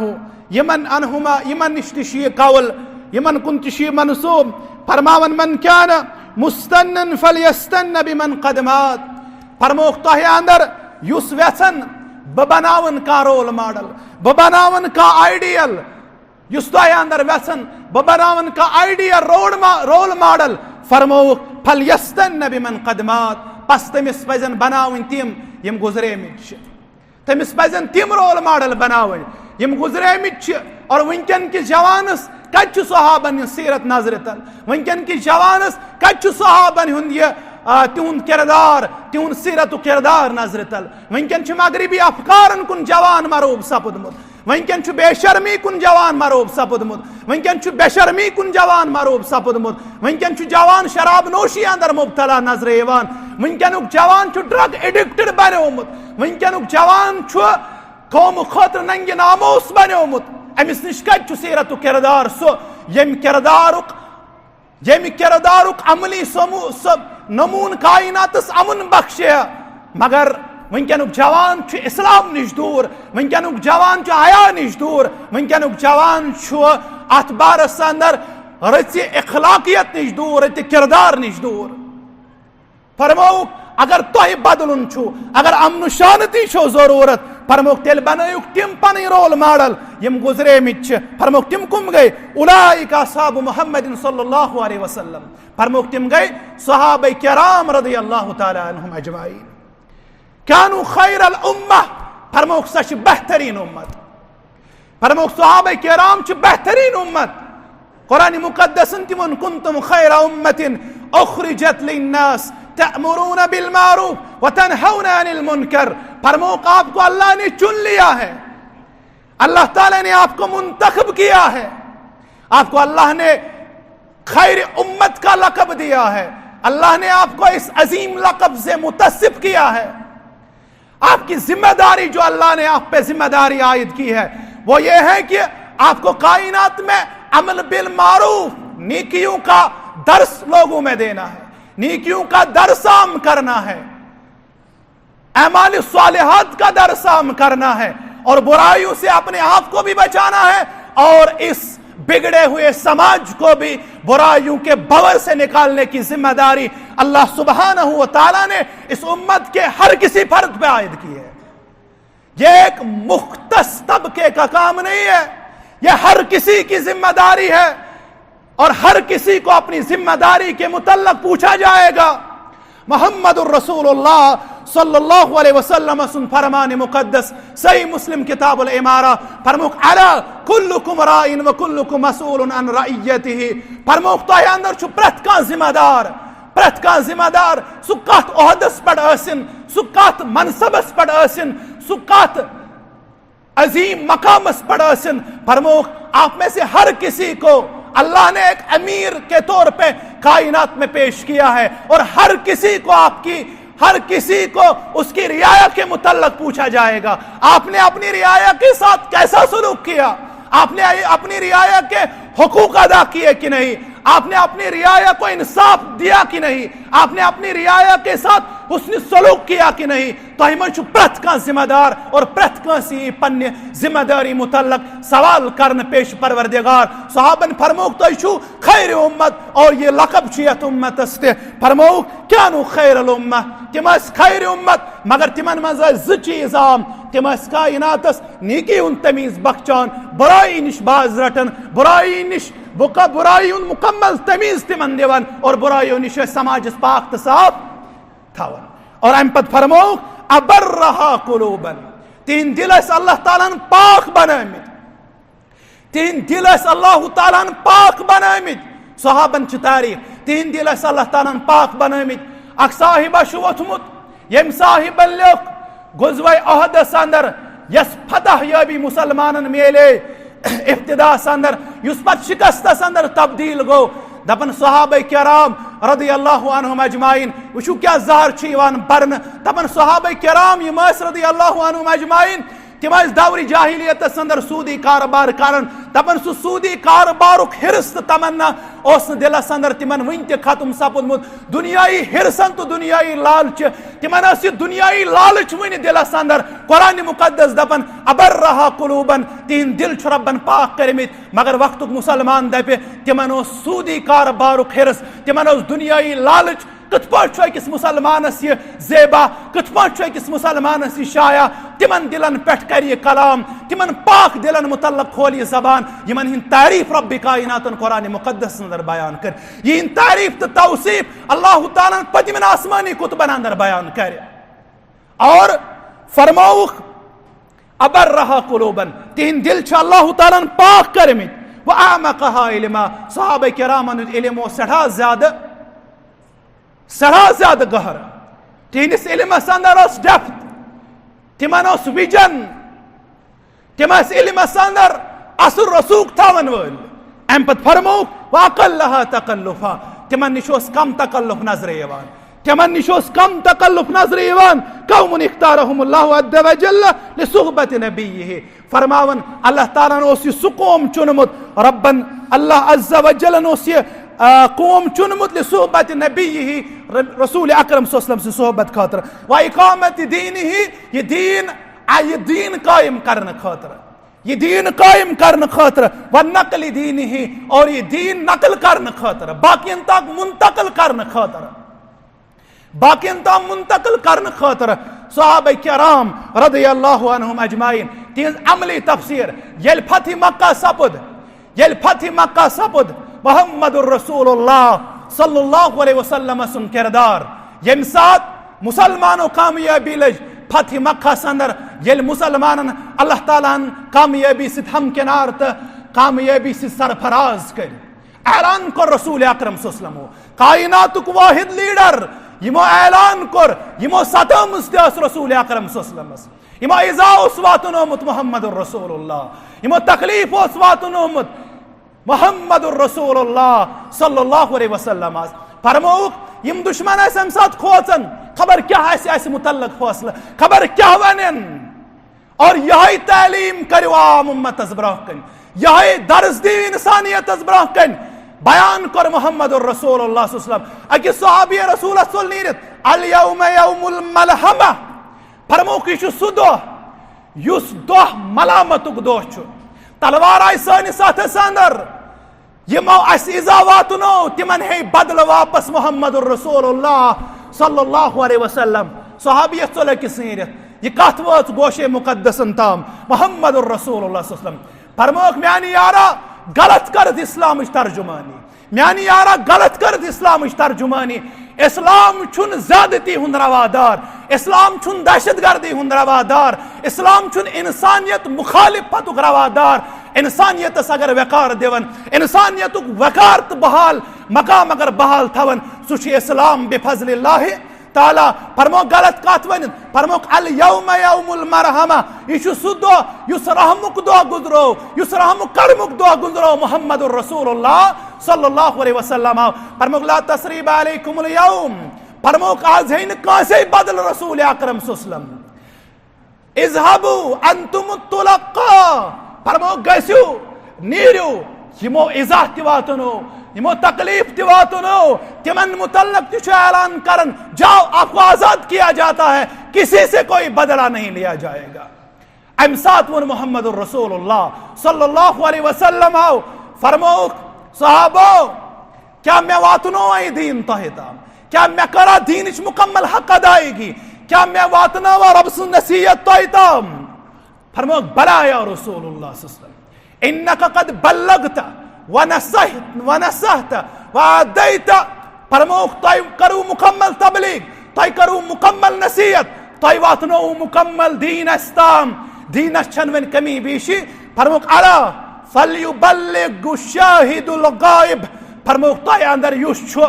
یِمن عنہما، یِمن نِش تہِ چھُ یہِ قول، یِمن کُن تہِ چھُ یہِ منسوب، فرماوان، "من کان مستنا فلیستن بمن قد مات۔" فرمووُکھ، تۄہہِ اندر یُس ویژھن بہٕ بناون کانٛہہ رول ماڈل، بہٕ بناون کانٛہہ آئیڈیل، یُس تۄہہِ اندر ویژھن بہٕ بناون کانٛہہ آئیڈیل، روڈ ما-، رول ماڈل، فرمووُکھ، "فلیستن بمن قد مات"، پس تٔمِس پزن بناوٕنۍ تِم یِم گُزریمٕتۍ چھِ۔ تٔمِس پزن تِم رول ماڈل بناوٕنۍ یِم گُزریمٕتۍ چھِ۔ اور وٕنکیٚن کِس جوانس کتہِ چھُ صحابن ہٕنٛز سیرت نظرِ تل؟ وٕنکیٚن کِس جوانس کتہِ چھُ صحابن ہُنٛد یہِ، آ، تِہُنٛد کردار، تِہُنٛد سیرت و کردار نظرِ تل؟ وٕنکیٚن چھُ مغربی افکارن کُن جوان مروب سپُدمُت۔ وٕنکیٚن چھُ بے شرمی کُن جوان مروب سپُدمُت۔ وٕنکیٚن چھُ بے شرمی کُن جوان مروب سپُدمُت۔ وٕنکیٚن چھُ جوان شراب نوشی اندر مبتلا نظرِ یِوان۔ وٕنکیٚنُک جوان چھُ ڈرگ ایڈکٹڈ بنیومُت۔ وٕنکیٚنُک جوان چھُ قوم خٲطرٕ ننگہِ ناموس بنیومُت۔ أمِس نِش کتہِ چھُ سیرت و کردار سُہ، ییٚمہِ کردارُک، ییٚمہِ کردارُک عملی سمو-، سب نمون کائناتس امن بخشے؟ مگر وٕنکیٚنُک جوان چھُ اسلام نِش دوٗر، وٕنکیٚنُک جوان چھُ حیا نِش دوٗر، وٕنکیٚنُک جوان چھُ اتھ بارس اندر رٕژِ اخلاقیت نِش دوٗر، رٕژِ کردار نِش دوٗر۔ فرمووُکھ، اگر تۄہہِ بدلُن چھُ، اگر امن و شانتی چھو ضرورت، فرمووُکھ، تیٚلہِ بنٲیِو تِم پنٕنۍ رول ماڈل یِم گُزریمٕتۍ چھِ۔ فرمووُکھ، تِم کٕم گٔے؟ اولئک اصحاب محمد صلی اللہ علیہ وسلم۔ فرمووُکھ، تِم گٔے صحابہ کرام رضی اللہ تعالی عنہم اجمعین۔ کانوا خیر الامہ، فرمووُکھ، سۄ چھِ بہترین امت۔ فرمووُکھ، صحابہ کرام چھِ بہترین امت۔ قرآن مقدسن تہِ ووٚن، کنتم خیر امت اخرجت للناس تأمرون بالمعروف وتنهون عن المنکر۔ فرمووُکھ، آپ کو اللہ نے چن لیا ہے، اللہ تعالیٰ نے آپ کو منتخب کیا ہے، آپ کو اللہ نے خیر امت کا لقب دیا ہے، اللہ نے آپ کو اس عظیم لقب سے متصف کیا ہے۔ آپ کی ذمہ داری، جو اللہ نے آپ پہ ذمہ داری عائد کی ہے، وہ یہ ہے کہ آپ کو کائنات میں امر بالمعروف، نیکیوں کا درس لوگوں میں دینا ہے، نیکیوں کا درس عام کرنا ہے، اعمال صالحات کا درس عام کرنا ہے، اور برائیوں سے اپنے آپ کو بھی بچانا ہے، اور اس بگڑے ہوئے سماج کو بھی برائیوں کے بھنور سے نکالنے کی ذمہ داری اللہ سبحانہ و تعالیٰ نے اس امت کے ہر کسی فرد پہ عائد کی ہے۔ یہ ایک مختص طبقے کا کام نہیں ہے، یہ ہر کسی کی ذمہ داری ہے، اور ہر کسی کو اپنی ذمہ داری کے متعلق پوچھا جائے گا۔ محمد الرسول اللہ صلی اللہ علیہ وسلم سن فرمان مقدس، صحیح مسلم کتاب الامارہ، فرمووُکھ، الا کلکم راع و کلکم مسئول عن رعیتہ۔ فرمووُکھ، تۄہہِ اندر چھُ پرٛٮ۪تھ کانٛہہ ذمہ دار، پرٛٮ۪تھ کانٛہہ ذمہ دار، سُہ کتھ عہدس پٮ۪ٹھ ٲسِن، سُہ کتھ منصبس پٮ۪ٹھ ٲسِن، سُہ کتھ عظیم مقامس پٮ۪ٹھ ٲسِن۔ فرمووُکھ، آپ میں سے ہر کسی کو اللہ نے ایک امیر کے طور پہ کائنات میں پیش کیا ہے، اور ہر کسی کو آپ کی، ہر کسی کو اس کی رعایا کے متعلق پوچھا جائے گا۔ آپ نے اپنی رعایا کے ساتھ کیسا سلوک کیا؟ آپ نے اپنی رعایا کے حقوق ادا کیے کہ نہیں؟ آپ نے اپنی رعایا کو انصاف دیا کہ نہیں؟ آپ نے اپنی رعایا کے ساتھ حسن سلوک کیا کہ نہیں؟ تۄہہِ منٛز چھُ پرٛٮ۪تھ کانٛہہ ذمہ دار، اور پرٛٮ۪تھ کٲنٛسہِ یی پننہِ ذمہ دٲری متعلق سوال کرنہٕ پیش پروردگار۔ صحابن فرمووُکھ، تُہۍ چھِو خیر امت، اور یہ لقب چھُ یتھ امتس تہِ۔ فرمووُکھ، کانوا خیر الامہ، تِم ٲسۍ خیر امت، مگر تِمن منٛز ٲسۍ زٕ چیٖز عام۔ تِم ٲسۍ کائناتس نیکی ہُنٛد تمیٖز بخشان، برٲیی نِش باز رٹان، برٲیی نِش بُکا-، برٲیی ہُنٛد مکمل تمیٖز تِمن دِوان، اور برٲیو نِش ٲسۍ سماجس پاک تہٕ صاف تھاوان۔ اور امہِ پتہٕ فرمووُکھ، ابرہا قلوبن، تِہنٛدۍ دِل ٲسۍ اللہ تعالیٰ ہن پاک بنٲومٕتۍ، تِہنٛدۍ دِل ٲسۍ اللہ تعالیٰ ہن پاک بنٲومٕتۍ۔ صحابن چھِ تعریف، تِہنٛدۍ دِل ٲسۍ اللہ تعالیٰ ہن پاک بنٲومٕتۍ۔ اکھ صاحبہ چھُ ووٚتھمُت، ییٚمۍ صاحبن لیوٚکھ غزوہ احدس اندر، یس فتح یٲبی مسلمانن میلے ابتداہس اندر، یُس پتہٕ شکستس اندر تبدیل گوٚو۔ دپان صحابہ کرام رضی اللہ عنہم اجمعین، وٕچھِو کیٛاہ زہر چھُ یِوان برنہٕ۔ دپان صحابہ کرام یِم ٲسۍ رضی اللہ عنہم اجمعین، تِم ٲسۍ دورِ جاہلیتس اندر سودی کاربار کران۔ دپان سُہ سودی کاربارُک حرص تہٕ تمنا اوس نہٕ دِلس اندر تِمن وٕنہِ تہِ ختم سپُدمُت۔ دُنیاہی حرصن تہٕ دُنیاہی لالچہِ، تِمن ٲس یہِ دُنیاہی لالچ وٕنہِ دِلس اندر۔ قرآن مقدس دپان، ابرہا قلوبن، تِہنٛدۍ دِل چھُ ربن پاک کٔرمٕتۍ۔ مگر وقتُک مسلمان دپہِ، تِمن اوس سودی کاربارُک حرص، تِمن اوس دُنیاہی لالچ۔ کِتھ پٲٹھۍ چھُ أکِس مسلمانس یہِ زیبا، کِتھ پٲٹھۍ چھُ أکِس مسلمانس یہِ شایع؟ تِمن دِلن پٮ۪ٹھ کرِ یہِ کلام، تِمن پاک دِلن متعلق کھولہِ یہِ زبان، یِمن ہٕنٛدۍ تعریف رب کائناتن قرآن مقدس اندر بیان کرِ۔ یِہنٛدۍ تعریف تہٕ توصیف اللہ تعالیٰ ہن پٔتمٮ۪ن آسمانی کتبن اندر بیان کرِ۔ اور فرمووُکھ، ابرہا قلوبن، تِہنٛدۍ دِل چھِ اللہ تعالیٰ ہن پاک کٔرمٕتۍ۔ وأعمقها علما، صحابہ کرامن ہُنٛد علم اوس سٮ۪ٹھاہ زیادٕ، سٮ۪ٹھاہ زیادٕ گہرٕ۔ تِہنٛدِس علمس اندر ٲس depth، تِمن اوس vision، تِم ٲسۍ علمس اندر اثر رسوخ تھاون وٲلۍ۔ امہِ پتہٕ فرمووُکھ، وأقلها تکلفا، تِمن نِش اوس کم تکلف نظرِ یِوان، تِمن نِش اوس کم تکلف نظرِ یِوان۔ قوم اختارهم الله عز وجل لصحبة نبيه، فرماوان، اللہ تعالیٰ ہن اوس یہِ سُہ قوم چُنمُت، ربن، اللہ عز وجل ہن اوس یہِ، آ، قوم چُنمُت لصحبة نبيه، ر-، رسول اکرم صلی اللہ علیہ وسلم سٕنٛز صحبت خٲطرٕ، وإقامة دينه، یہِ دیٖن، آ، یہِ دیٖن قٲیِم کرنہٕ خٲطرٕ، یہِ دیٖن قٲیِم کرنہٕ خٲطرٕ، ونقل دینہ، اور یہِ دیٖن نقل کرنہٕ خٲطرٕ، باقین تام منتقل کرنہٕ خٲطرٕ، باقین تام منتقل کرنہٕ خٲطرٕ۔ صحابہ کرام رضی اللہ عنہم اجمعین، تِہنٛز عملی تفسیر، ییٚلہِ فتح مکہ سپُد، ییٚلہِ فتح مکہ سپُد، محمد رسول اللہ صلی اللہ علیہ وسلم سُنٛد کردار، ییٚمہِ ساتہٕ مسلمانو کامیٲبی لٔج فتح مکہ سندر، ییٚلہِ مسلمانن اللہ تعالیٰ ہن کامیٲبی سۭتۍ ہمکنار تہٕ کامیٲبی سۭتۍ سرفراز کٔرۍ، اعلان کوٚر رسول اکرم صلی اللہ علیہ وسلمو، کائناتُک واحد لیڈر، یِمو اعلان کوٚر، یِمو ستٲومٕژ تہِ ٲس رسول اکرم صلی اللہ علیہ وسلمس، یِمو ایذا اوس واتنومُت محمد رسول اللہ، یِمو تکلیف اوس واتنومُت محمد رسول اللہ صلی اللہ علیہ وسلم۔ فرمووُکھ، یِم دشمن ٲسۍ امہِ ساتہٕ کھوژان، خبر کیٛاہ آسہِ اسہِ متعلق فٲصلہٕ، خبر کیٛاہ ونن۔ اور یہے تعلیم کٔرِو عام امتس برونٛہہ کنہِ، یہے درس دِیِو انسانیتس برونٛہہ کنہِ۔ بیان کوٚر محمد رسول اللہ صلی اللہ علیہ وسلم۔ أکِس صحابی رسولس ژوٚل نیٖرِتھ، الیوم یوم الملحمہ۔ فرمووُکھ، یہِ چھُ سُہ دۄہ، یُس دۄہ ملامتُک دۄہ چھُ۔ تلوار آیہِ سٲنِس اتھس اندر، یِمو اسہِ ایذا واتنو، تِمن ہے بدلہٕ واپس محمد رسول اللہ صلی اللہ علیہ وسلم۔ صحابیس ژوٚل أکِس نیٖرِتھ، یہِ کتھ وٲژ گوشے مقدسن تام، محمد رسول اللہ صلی اللہ علیہ وسلم۔ فرمووُکھ، میانہِ یارا، غلط کٔرٕتھ اسلامٕچ ترجمٲنی، میانہِ یارا، غلط کٔرٕتھ اسلامٕچ ترجمٲنی۔ اسلام چھُنہٕ زیادتی ہُنٛد روادار، اسلام چھُنہٕ دہشت گردی ہُنٛد روادار، اسلام چھُنہٕ انسانیت مخالفتُک روادار۔ انسانیتس اگر وقار دِوان، انسانیتُک وقار تہٕ بحال مقام اگر بحال تھاوان، سُہ چھُ اسلام بفضل اللہ تعالیٰ۔ فرمووُکھ، غلط کتھ ؤنِتھ، فرمووُکھ، الیوم یوم المرحمہ، یہِ چھُ سُہ دۄہ یُس رحمُک دۄہ گُزرو، یُس رحم و کرمُک دۄہ گُزرو محمد رسول اللہ صلی اللہ علیہ وسلم۔ فرمووُکھ، لا تثریب علیکم الیوم، فرمووُکھ، آز ہے نہٕ کٲنٛسے بدل رسول اکرم صلی اللہ علیہ وسلم۔ اذهبوا انتم الطلقاء، فرمووُکھ، گٔژھِو، نیٖرِو، یِمو ایذا تہِ واتنو، یِمو تکلیف تہِ واتنو، تِمن متعلق تہِ چھُ اعلان کران، جاؤ، آپ کو آزاد کیا جاتا ہے، کسی سے کوئی بدلہ نہیں لیا جائے گا۔ امہِ ساتہٕ ووٚن محمد رسول اللہ صلی اللہ علیہ وسلم، فرمووُکھ، صحابو، کیا مےٚ واتنو یہِ دیٖن تۄہہِ تام؟ کیا مےٚ کٔرا دیٖنٕچ مکمل حق ادائیگی؟ کیا مےٚ واتنٲوا رۄب سٕنٛز نصیحت تۄہہِ تام؟ فرمووُکھ، بلا یا رسول اللہ صلی اللہ علیہ وسلم، انک قد بلغت ونصحت، ونصحت وادیت۔ فرمووُکھ، تۄہہِ کٔرٕو مکمل تبلیغ، تۄہہِ کٔرٕو مکمل نصیحت، تۄہہِ واتنووُ مکمل دیٖن اَسہِ تام، دیٖنس چھنہٕ وۄنۍ کمی بیشی۔ فرمووُکھ، الا فلیبلغ الشاہد الغائب۔ فرمووُکھ، تۄہہِ اندر یُس چھُ،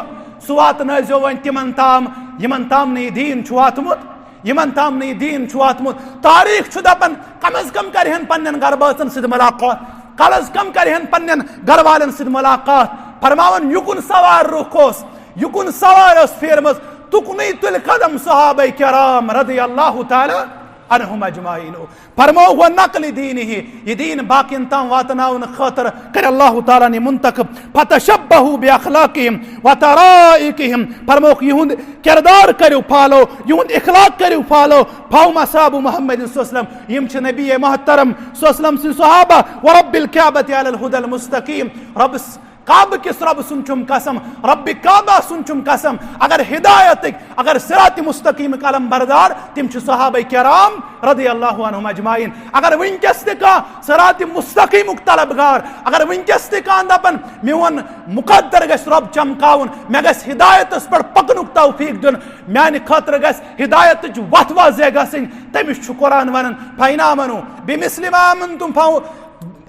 سُہ واتنٲیزیو وۄنۍ تِمن تام، یِمن تام نہٕ یہِ دیٖن چھُ واتمُت، یِمن تام نہٕ یہِ دیٖن چھُ واتمُت۔ تاریخ چھُ دپان، کم از کم کرِہن پننٮ۪ن گرٕ بٲژن سۭتۍ ملاقات، کم از کم کرِہن پننٮ۪ن گرٕ والٮ۪ن سۭتۍ ملاقات۔ فرماوان، یُکُن سوار رُخ اوس، یُکُن سوار ٲس پھیرمٕژ، تُکنُے تُلۍ قدم صحابہ کرام رضی اللہ تعالیٰ عنہم اجمعین۔ فرمووُکھ، ونقل دینہ، یہِ دیٖن باقین تام واتناونہٕ خٲطرٕ کٔرۍ اللہ تعالیٰ ہن یہِ منتخب۔ فتشبہوا باخلاقہم وطرائقہم، فرمووُکھ، یِہُنٛد کردار کٔرِو فالو، یِہُنٛد اخلاق کٔرِو فالو۔ فہم اصحاب محمد صلی اللہ علیہ وسلم، یِم چھِ نبی محترم صلی اللہ علیہ وسلم سٕنٛدۍ صحابہ۔ ورب الکعبۃ علی الہدی المستقیم، رۄبس کعبہٕ کِس رۄبہٕ سُنٛد چھُم قسم، رۄبِ کعبہ سُنٛد چھُم قسم، اگر ہدایتٕکۍ، اگر صراط مستقیمٕکۍ علم بردار، تِم چھِ صحابہ کرام رضی اللہ عنہم اجمعین۔ اگر وٕنکیٚس تہِ کانٛہہ صراط مستقیمُک طلبگار، اگر وٕنکیٚس تہِ کانٛہہ دپن، میون مقدر گژھِ رۄب چمکاوُن، مےٚ گژھِ ہدایتس پٮ۪ٹھ پکنُک توفیق دیُن، میانہِ خٲطرٕ گژھِ ہدایتٕچ وتھ واضح گژھٕنۍ، تٔمِس چھُ قرآن ونان، فإن آمنوا بمثل ما آمنتم فہو،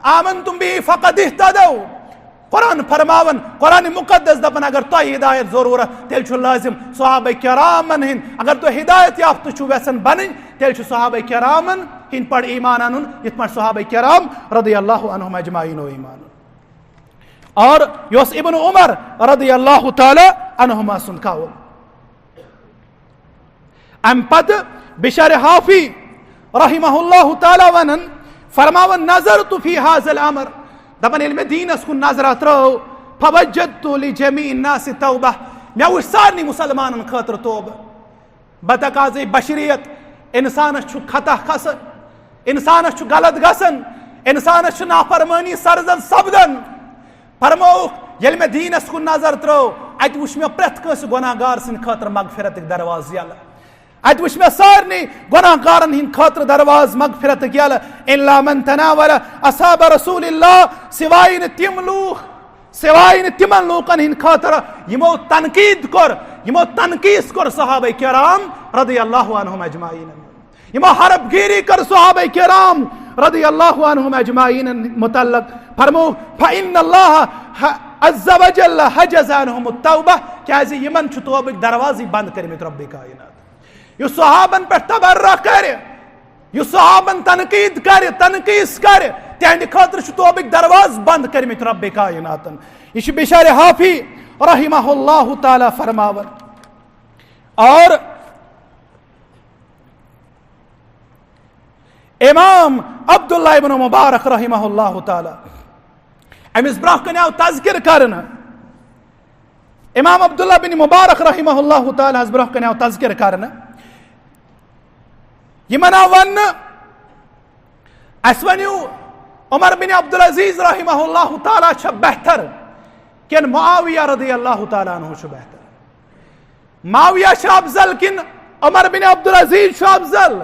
آمنتم به فقد اهتدوا۔ قرآن فرماوان، قرآن مقدس دپان، اگر تۄہہِ ہدایت ضرورت، تیٚلہِ چھُ لازم صحابہ کرامن ہٕنٛدۍ، اگر تُہۍ ہدایت یافتہٕ چھِو یژھان بنٕنۍ، تیٚلہِ چھُ صحابہ کرامن ہٕنٛدۍ پٲٹھۍ ایمان انُن، یِتھ پٲٹھۍ صحابہ کرام رضی اللہ عنہم اجمعین اوس ایمان انُن۔ اور یہِ اوس ابن عمر رضی اللہ تعالی عنہما سُنٛد قول۔ امہِ پتہٕ بشار حافی رحمہ اللہ تعالی ونان، فرماوان، نظرت فی هذا الامر، دپان ییٚلہِ مےٚ دیٖنس کُن نظرہ ترٲو، فوجدت لجمیع الناس توبہ، مےٚ وٕچھ سارنٕے مسلمانن خٲطرٕ توبہٕ۔ بتقاضی بشریت، انسانس چھُ خطا کھسان، انسانس چھُ غلط گژھان، انسانس چھُ نافرمٲنی سرزد سپدان۔ فرمووُکھ، ییٚلہِ مےٚ دیٖنس کُن نظر ترٲو، اتہِ وُچھ مےٚ پرٛٮ۪تھ کٲنٛسہِ گۄناہ گار سٕنٛدِ خٲطرٕ مغفرتٕکۍ دروازٕ یلہٕ۔ اتہِ وُچھ مےٚ سارنٕے گۄناہ گارن ہٕنٛدِ خٲطرٕ دروازٕ مغفرتٕکۍ یلہٕ۔ الا من تناول اصحاب رسول اللہ، سوائے نہٕ تِم لوٗکھ، سوائے نہٕ تِمن لوٗکن ہٕنٛدِ خٲطرٕ یِمو تنقید کوٚر، یِمو تنقیٖص کوٚر صحابہ کرام رضی اللہ عنہم اجمعین۔ یِمو حرف گیری کٔر صحابہ کرام رضی اللہ عنہم اجمعین متعلق۔ فرمو، فإن اللہ عز وجل حجز عنہم التوبہ، کیازِ یِمن چھُ توبٕکۍ دروازٕے بند کٔرمٕتۍ رب کائنات۔ یُس صحابن پٮ۪ٹھ تبرہ کرِ، یُس صحابن تنقید کرِ، تنقیٖص کرِ، تِہنٛدِ خٲطرٕ چھُ توبٕکۍ دروازٕ بند کٔرمٕتۍ رب کائناتن۔ یہِ چھُ بشار حافی رحمہ اللہ تعالی فرماوان۔ اور امام عبداللہ ابن مبارک رحمہ اللہ تعالی، أمِس برونٛہہ کنہِ آو تذکر کرنہٕ۔ امام عبداللہ بن مبارک رحمہ اللہ تعالی ہس برونٛہہ کنہِ آو تذکر کرنہٕ۔ یِمن آو وننہٕ، اسہِ ؤنِو، عمر بن عبدالعزیز رحمہ اللہ تعالی چھا بہتر کِنہٕ معاویہ رضی اللہ تعالی عنہ چھُ بہتر؟ معاویہ چھُ افضل کِنہٕ عمر بن عبدالعزیز چھُ افضل؟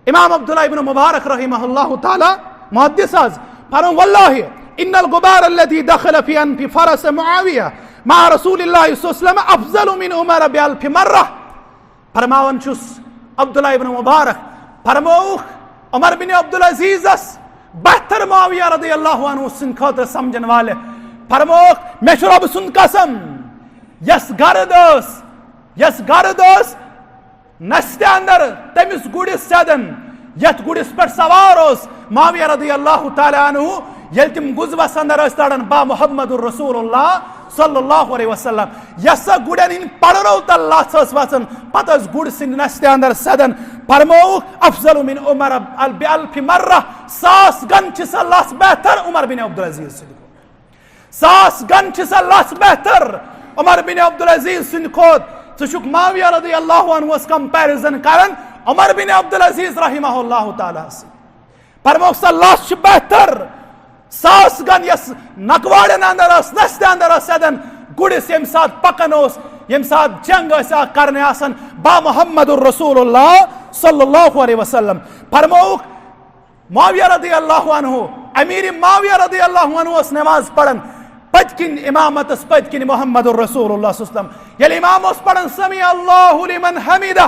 امام عبداللہ ابن مبارک رحمہ اللہ تعالی، محدث حظ، فرمو، واللہ ان الغبار الذي دخل في انف فرس معاویہ مع رسول اللہ صلی اللہ علیہ وسلم افضل من عمر بألف مرہ۔ فرماوان چھُس عبداللہ ابن مبارک، فرمووُکھ عمر بن عبدالعزیزس بہتر معاویہ رضی اللہ عنہ سٕنٛدِ خٲطرٕ سمجھن والہِ، فرمووُکھ، مےٚ چھُ رۄبہٕ سُنٛد قسم، یۄس گرد ٲس، یۄس گرد ٲس نستہِ اندر تٔمِس گُرِس سیدن، یتھ گُرِس پٮ۪ٹھ سوار اوس معاویہ رضی اللہ تعالیٰ عنہ، ییٚلہِ تِم غزوس اندر ٲسۍ لڑان با محمد رسول اللہ صلی اللہ علیہ وسلم، یۄس سۄ گُرٮ۪ن ہٕنٛدۍ پڑرو تل لژھ ٲس وژھان، پتہٕ ٲسۍ گُرۍ سٕنٛدِ نستہِ اندر سیدن۔ فرمووُکھ، افضل من عمر بألف مرہ، ساس گن چھِ سۄ لژھ بہتر عمر بن عبدالعزیز سٕنٛدِ کھۄتہٕ۔ ساس گن چھِ سۄ لژھ بہتر عمر بن عبدالعزیز سٕنٛدِ کھۄتہٕ۔ ژٕ چھُکھ معاویہ رضی اللہ عنہس comparison کران عمر بن عبدالعزیز رحمہ اللہ تعالیٰ ہس سۭتۍ۔ فرمووُکھ، سۄ لژھ چھِ بہتر۔ ساس گن یۄس نکواڑن اندر ٲس، نستہِ اندر ٲس سیدن گُرِس ییٚمہِ ساتہٕ پکان اوس، ییٚمہِ ساتہٕ جنگ ٲسۍ کرنہِ آسان با محمد رسول اللہ صلی اللہ علیہ وسلم۔ فرمووُکھ، معاویہ رضی اللہ عنہ، امیر معاویہ رضی اللہ عنہ اوس نماز پران پٔتۍ کِنۍ، امامتس پٔتۍ کِنۍ محمد رسول اللہ صلی اللہ علیہ وسلم۔ ییٚلہِ امام اوس پران سمع اللہ لمن حمدہ،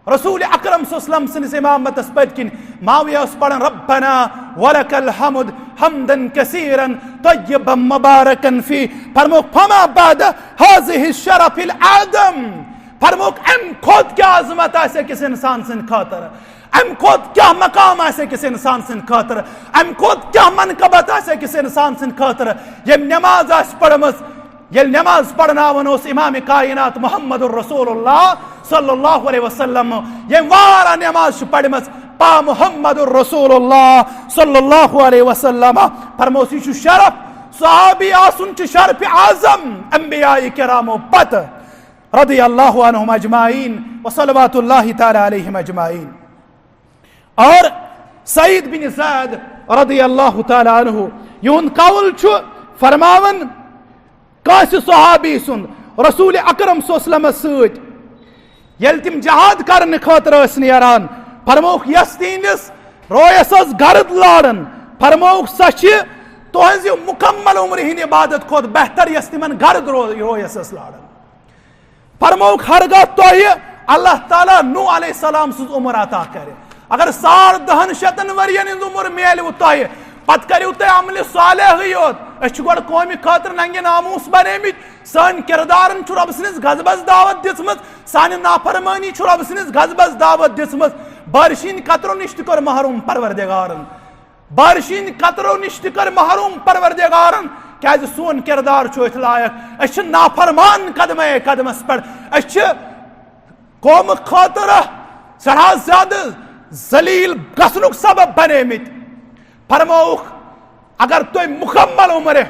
رسول اکرم صلی اللہ علیہ وسلم سٕنٛدِس امامتس پٔتۍ کِنۍ معاویہ اوس پران، ربنا ولک الحمد حمدا کثیرا طیبا مبارکا فی۔ فرمووُکھ، فما بعد هذه الشرف الاعظم۔ فرمووُکھ، امہِ کھۄتہٕ کیٛاہ عظمت آسہِ أکِس انسان سٕنٛدِ خٲطرٕ؟ امہِ کھۄتہٕ کیٛاہ مقام آسہِ أکِس انسان سٕنٛدِ خٲطرٕ؟ امہِ کھۄتہٕ کیٛاہ منقبت آسہِ أکِس انسان سٕنٛدِ خٲطرٕ؟ ییٚمۍ نماز آسہِ پٔرمٕژ، ییٚلہِ نماز پرناوان اوس امام کائنات محمد رسول اللہ صلی اللہ علیہ وسلم، ییٚمۍ واریاہ نماز چھِ پرمٕژ پا محمد رسول اللہ صلی اللہ علیہ وسلم، فرموس، یہِ چھُ شرف، صحابی آسُن چھُ شرف اعظم انبیاء کرامو پتہٕ۔ رضی اللہ عنہم اجمعین و صلوات اللہ تعالی علیہم اجمعین۔ اور سعید بن زید رضی اللہ تعالی عنہ، یہند قول چھُ فرماوان، کٲنٛسہِ صحابی سُنٛد رسول اکرم صلی اللہ علیہ وسلمس سۭتۍ ییٚلہِ تِم جہاد کرنہٕ خٲطرٕ ٲسۍ نیران، فرمووُکھ، یۄس تِہنٛدِس رویس ٲس گرد لاران، فرمووُکھ، سۄ چھِ تُہنٛزِ مکمل عمرِ ہٕنٛدِ عبادت کھۄتہٕ بہتر، یۄس تِمن گرد رو-، رویس ٲس لاران۔ فرمووُکھ، ہرگاہ تۄہہِ اللہ تعالیٰ نوح علیہ السلام سٕنٛز عمر عطا کرِ، اگر ساڑ دہن شتن ؤرین ہٕنٛز عمر میلوٕ تۄہہِ، پتہٕ کٔرِو تُہۍ عملِ صالحٕے یوت۔ أسۍ چھِ گۄڈٕ قومہِ خٲطرٕ ننگہِ ناموس بنیمٕتۍ۔ سٲنۍ کردارن چھُ رۄب سٕنٛدِس غضبس دعوت دِژمٕژ، سانہِ نافرمٲنی چھُ رۄب سٕنٛدِس غضبس دعوت دِژمٕژ۔ بارشہِ ہٕنٛدِ قطرو نِش تہِ کٔر محروم پروردگارن۔ بارشہِ ہٕنٛدِ قطرو نِش تہِ کٔر محروم پروردگارن، کیازِ سون کردار چھُ أتھۍ لایق۔ أسۍ چھِ نافرمان قدمے قدمس پٮ۪ٹھ۔ أسۍ چھِ قومہٕ خٲطرٕ سٮ۪ٹھاہ زیادٕ ذلیل گژھنُک سبب بنیمٕتۍ۔ فرمووُکھ، اگر تُہۍ مکمل عمرِ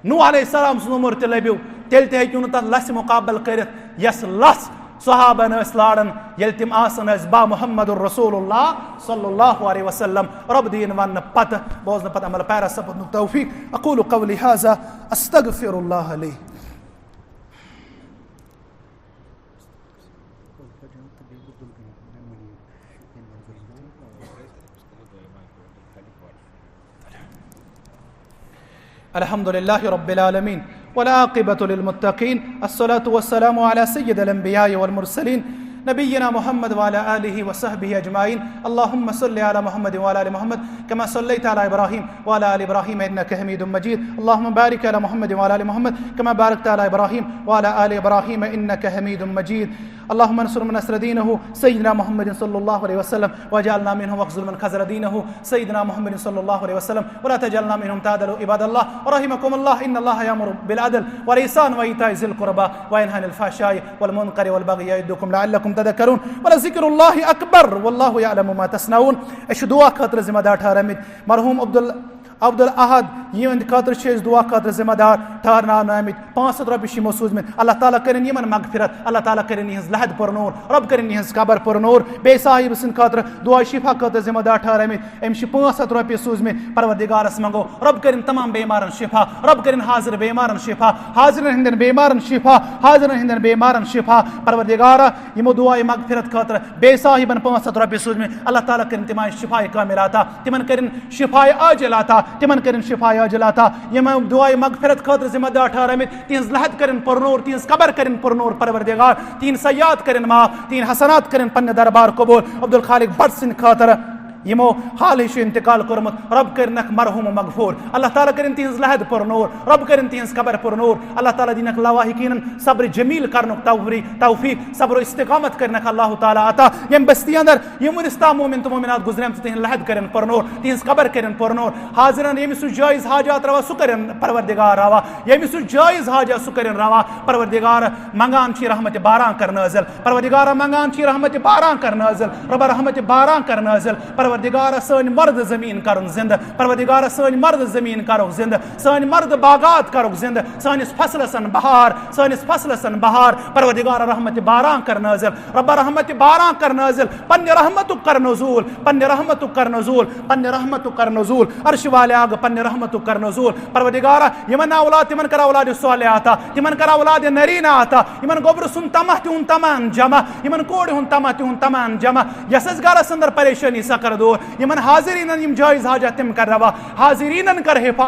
نوح علیہ السلام سٕنٛز عمر تہِ لٔبِو، تیٚلہِ تہِ ہیٚکِو نہٕ تَتھ لَژھِ مُقابل کٔرِتھ، یۄس لَژھ صحابن ٲسۍ لاران، ییٚلہِ تِم آسان ٲسۍ با محمد رسول اللہ صلی اللہ علیہ وسلم۔ رۄب دِیِن وننہٕ پتہٕ، بوزنہٕ پتہٕ عمل پیرا سپدنُک توفیق۔ اقول قولی هذا، استغفر اللہ لی۔ الحمد لله رب العالمين، والعاقبة للمتقين، الصلاة والسلام على سيد الأنبياء والمرسلين، نبينا محمد وعلى آله وصحبه أجمعين. اللهم صل على محمد وعلى آل محمد كما صليت على إبراهيم وعلى آل إبراهيم إنك حميد مجيد. اللهم بارك على محمد وعلى آل محمد كما باركت على إبراهيم وعلى آل إبراهيم إنك حميد مجيد. اللهم انصر من نصر دينه سيدنا محمد صلى الله عليه وسلم، واجعلنا منهم، واخذل من خذل دينه سيدنا محمد صلى الله عليه وسلم، ولا تجعلنا منهم. تعالوا عباد الله، رحمكم الله، إن الله يأمر بالعدل والإحسان وإيتاء ذي القربى وينهى عن الفحشاء والمنكر والبغي يعظكم لعلكم تذكرون، ولذكر الله أكبر، والله يعلم ما تصنعون. أسۍ چھِ دُعا خٲطرٕ ذمہ دار ٹھہرٲمٕتۍ۔ مرحوم عبدال عبدالاحد، یِہنٛدِ خٲطرٕ چھِ أسۍ دُعا خٲطرٕ ذمہ دار ٹھہرناونہٕ آمٕتۍ۔ پانٛژھ ہَتھ رۄپیہِ چھِ یِمو سوٗزمٕتۍ۔ اللہ تعالیٰ کٔرِن یِمن مغفرت، اللہ تعالیٰ کٔرِن یِہنٛز لحد پُرنوٗر، رۄب کٔرِن یِہنٛز قبر پُرنوٗر۔ بیٚیہِ صاحب سٕنٛدِ خٲطرٕ دُعا شفا خٲطرٕ ذمہ دار ٹھہرٲمٕتۍ، أمِس چھِ پانٛژھ ہَتھ رۄپیہِ سوٗزمٕتۍ۔ پروردگارس منٛگو، رۄب کٔرِن تمام بیمارن شفا، رۄب کٔرِن حاضر بیمارن شفا، حاضرن ہٕنٛدٮ۪ن بیمارن شفا، حاضرن ہٕنٛدٮ۪ن بیمارن شفا۔ پروردگارا، یِمو دُعایہِ مغفرت خٲطرٕ بیٚیہِ صاحبن پانٛژھ ہَتھ رۄپیہِ سوٗزمٕتۍ، اللہ تعالیٰ کٔرِن تِمن شفایہِ کاملہ عطا، تِمن کٔرِن شفایہِ عاجلہ عطا، تِمن کٔرِن شفایہِ عاجلہ عطا۔ یِم دُعایہِ مغفرت خٲطرٕ ذمہ دار ٹھہرٲمٕتۍ، تِہنٛز لحد کٔرِن پُرنوٗر، تِہنٛز قبر کٔرِن پُرنوٗر پروردگار، تِہنٛدۍ سیئات کٔرِن معاف، تِہنٛدۍ حسنات کٔرِن پننہِ دربار قبول۔ عبدالخالق بٹ سٕنٛدِ خٲطرٕ یِمو حالٕے چھُ انتقال کوٚرمُت، رۄب کٔرِنکھ مرحوم و مغفور، اللہ تعالیٰ کٔرِن تِہنٛز لحد پُرنوٗر، رۄب کٔرِن تِہنٛز قبر پُرنوٗر، اللہ تعالیٰ دِنکھ لواحقیٖنن صبر جمیل کرنُک توفری-، توفیق، صبر و استقامت کٔرِنکھ اللہ تعالیٰ عطا۔ ییٚمہِ بستی اندر یِم وُنِس تام مومن تہٕ مومنات گُزریمژٕ، تِہنٛز لحد کٔرِن پُرنوٗر، تِہنٛز قبر کٔرِن پُرنوٗر۔ حاضرن ییٚمِس یُس جٲیز حاجات روا، سُہ کٔرِن پروردگار روا، ییٚمِس یُس جٲیز حاجات، سُہ کٔرِن روا۔ پروردگار منگان چھِ رحمت باران کر نٲزِل، پروردگار منگان چھِ رحمت باران کر نٲزِل، رۄبا رحمت باران کر نٲزِل۔ پروردگار سٲنۍ مرد زمین کرُن زندٕ، پروردگار سٲنۍ مرد زمین کرُکھ زندٕ، سٲنۍ مرد باغات کرُکھ زندٕ، سٲنِس فصلس ان بہار، سٲنِس فصلس ان بہار۔ پروردگار رحمت باران کر نٲزِل، رۄبا رحمت باران کر نٲزِل، پننہِ رحمتُک کر نزول، پننہِ رحمتُک کر نزول، پننہِ رحمتُک کر نزول، عرش والے آگہٕ پننہِ رحمتُک کر نزول۔ پروردگارا، یِمن اولاد، تِمن کر اولاد صالح عطا، تِمن کر اولاد نرینہ عطا، یِمن گوٚبرٕ سُنٛد طمع تِہُنٛد طمعن جمع، یِمن کورِ ہُنٛد طمع تِہُنٛد طمعن جمع، یۄس اَسہِ گرس اندر پریشٲنی سۄ کر دور، یِمن حاضریٖنن یِم جٲیز حاجت تِم کر روا، حاضریٖنن کر حفاظت۔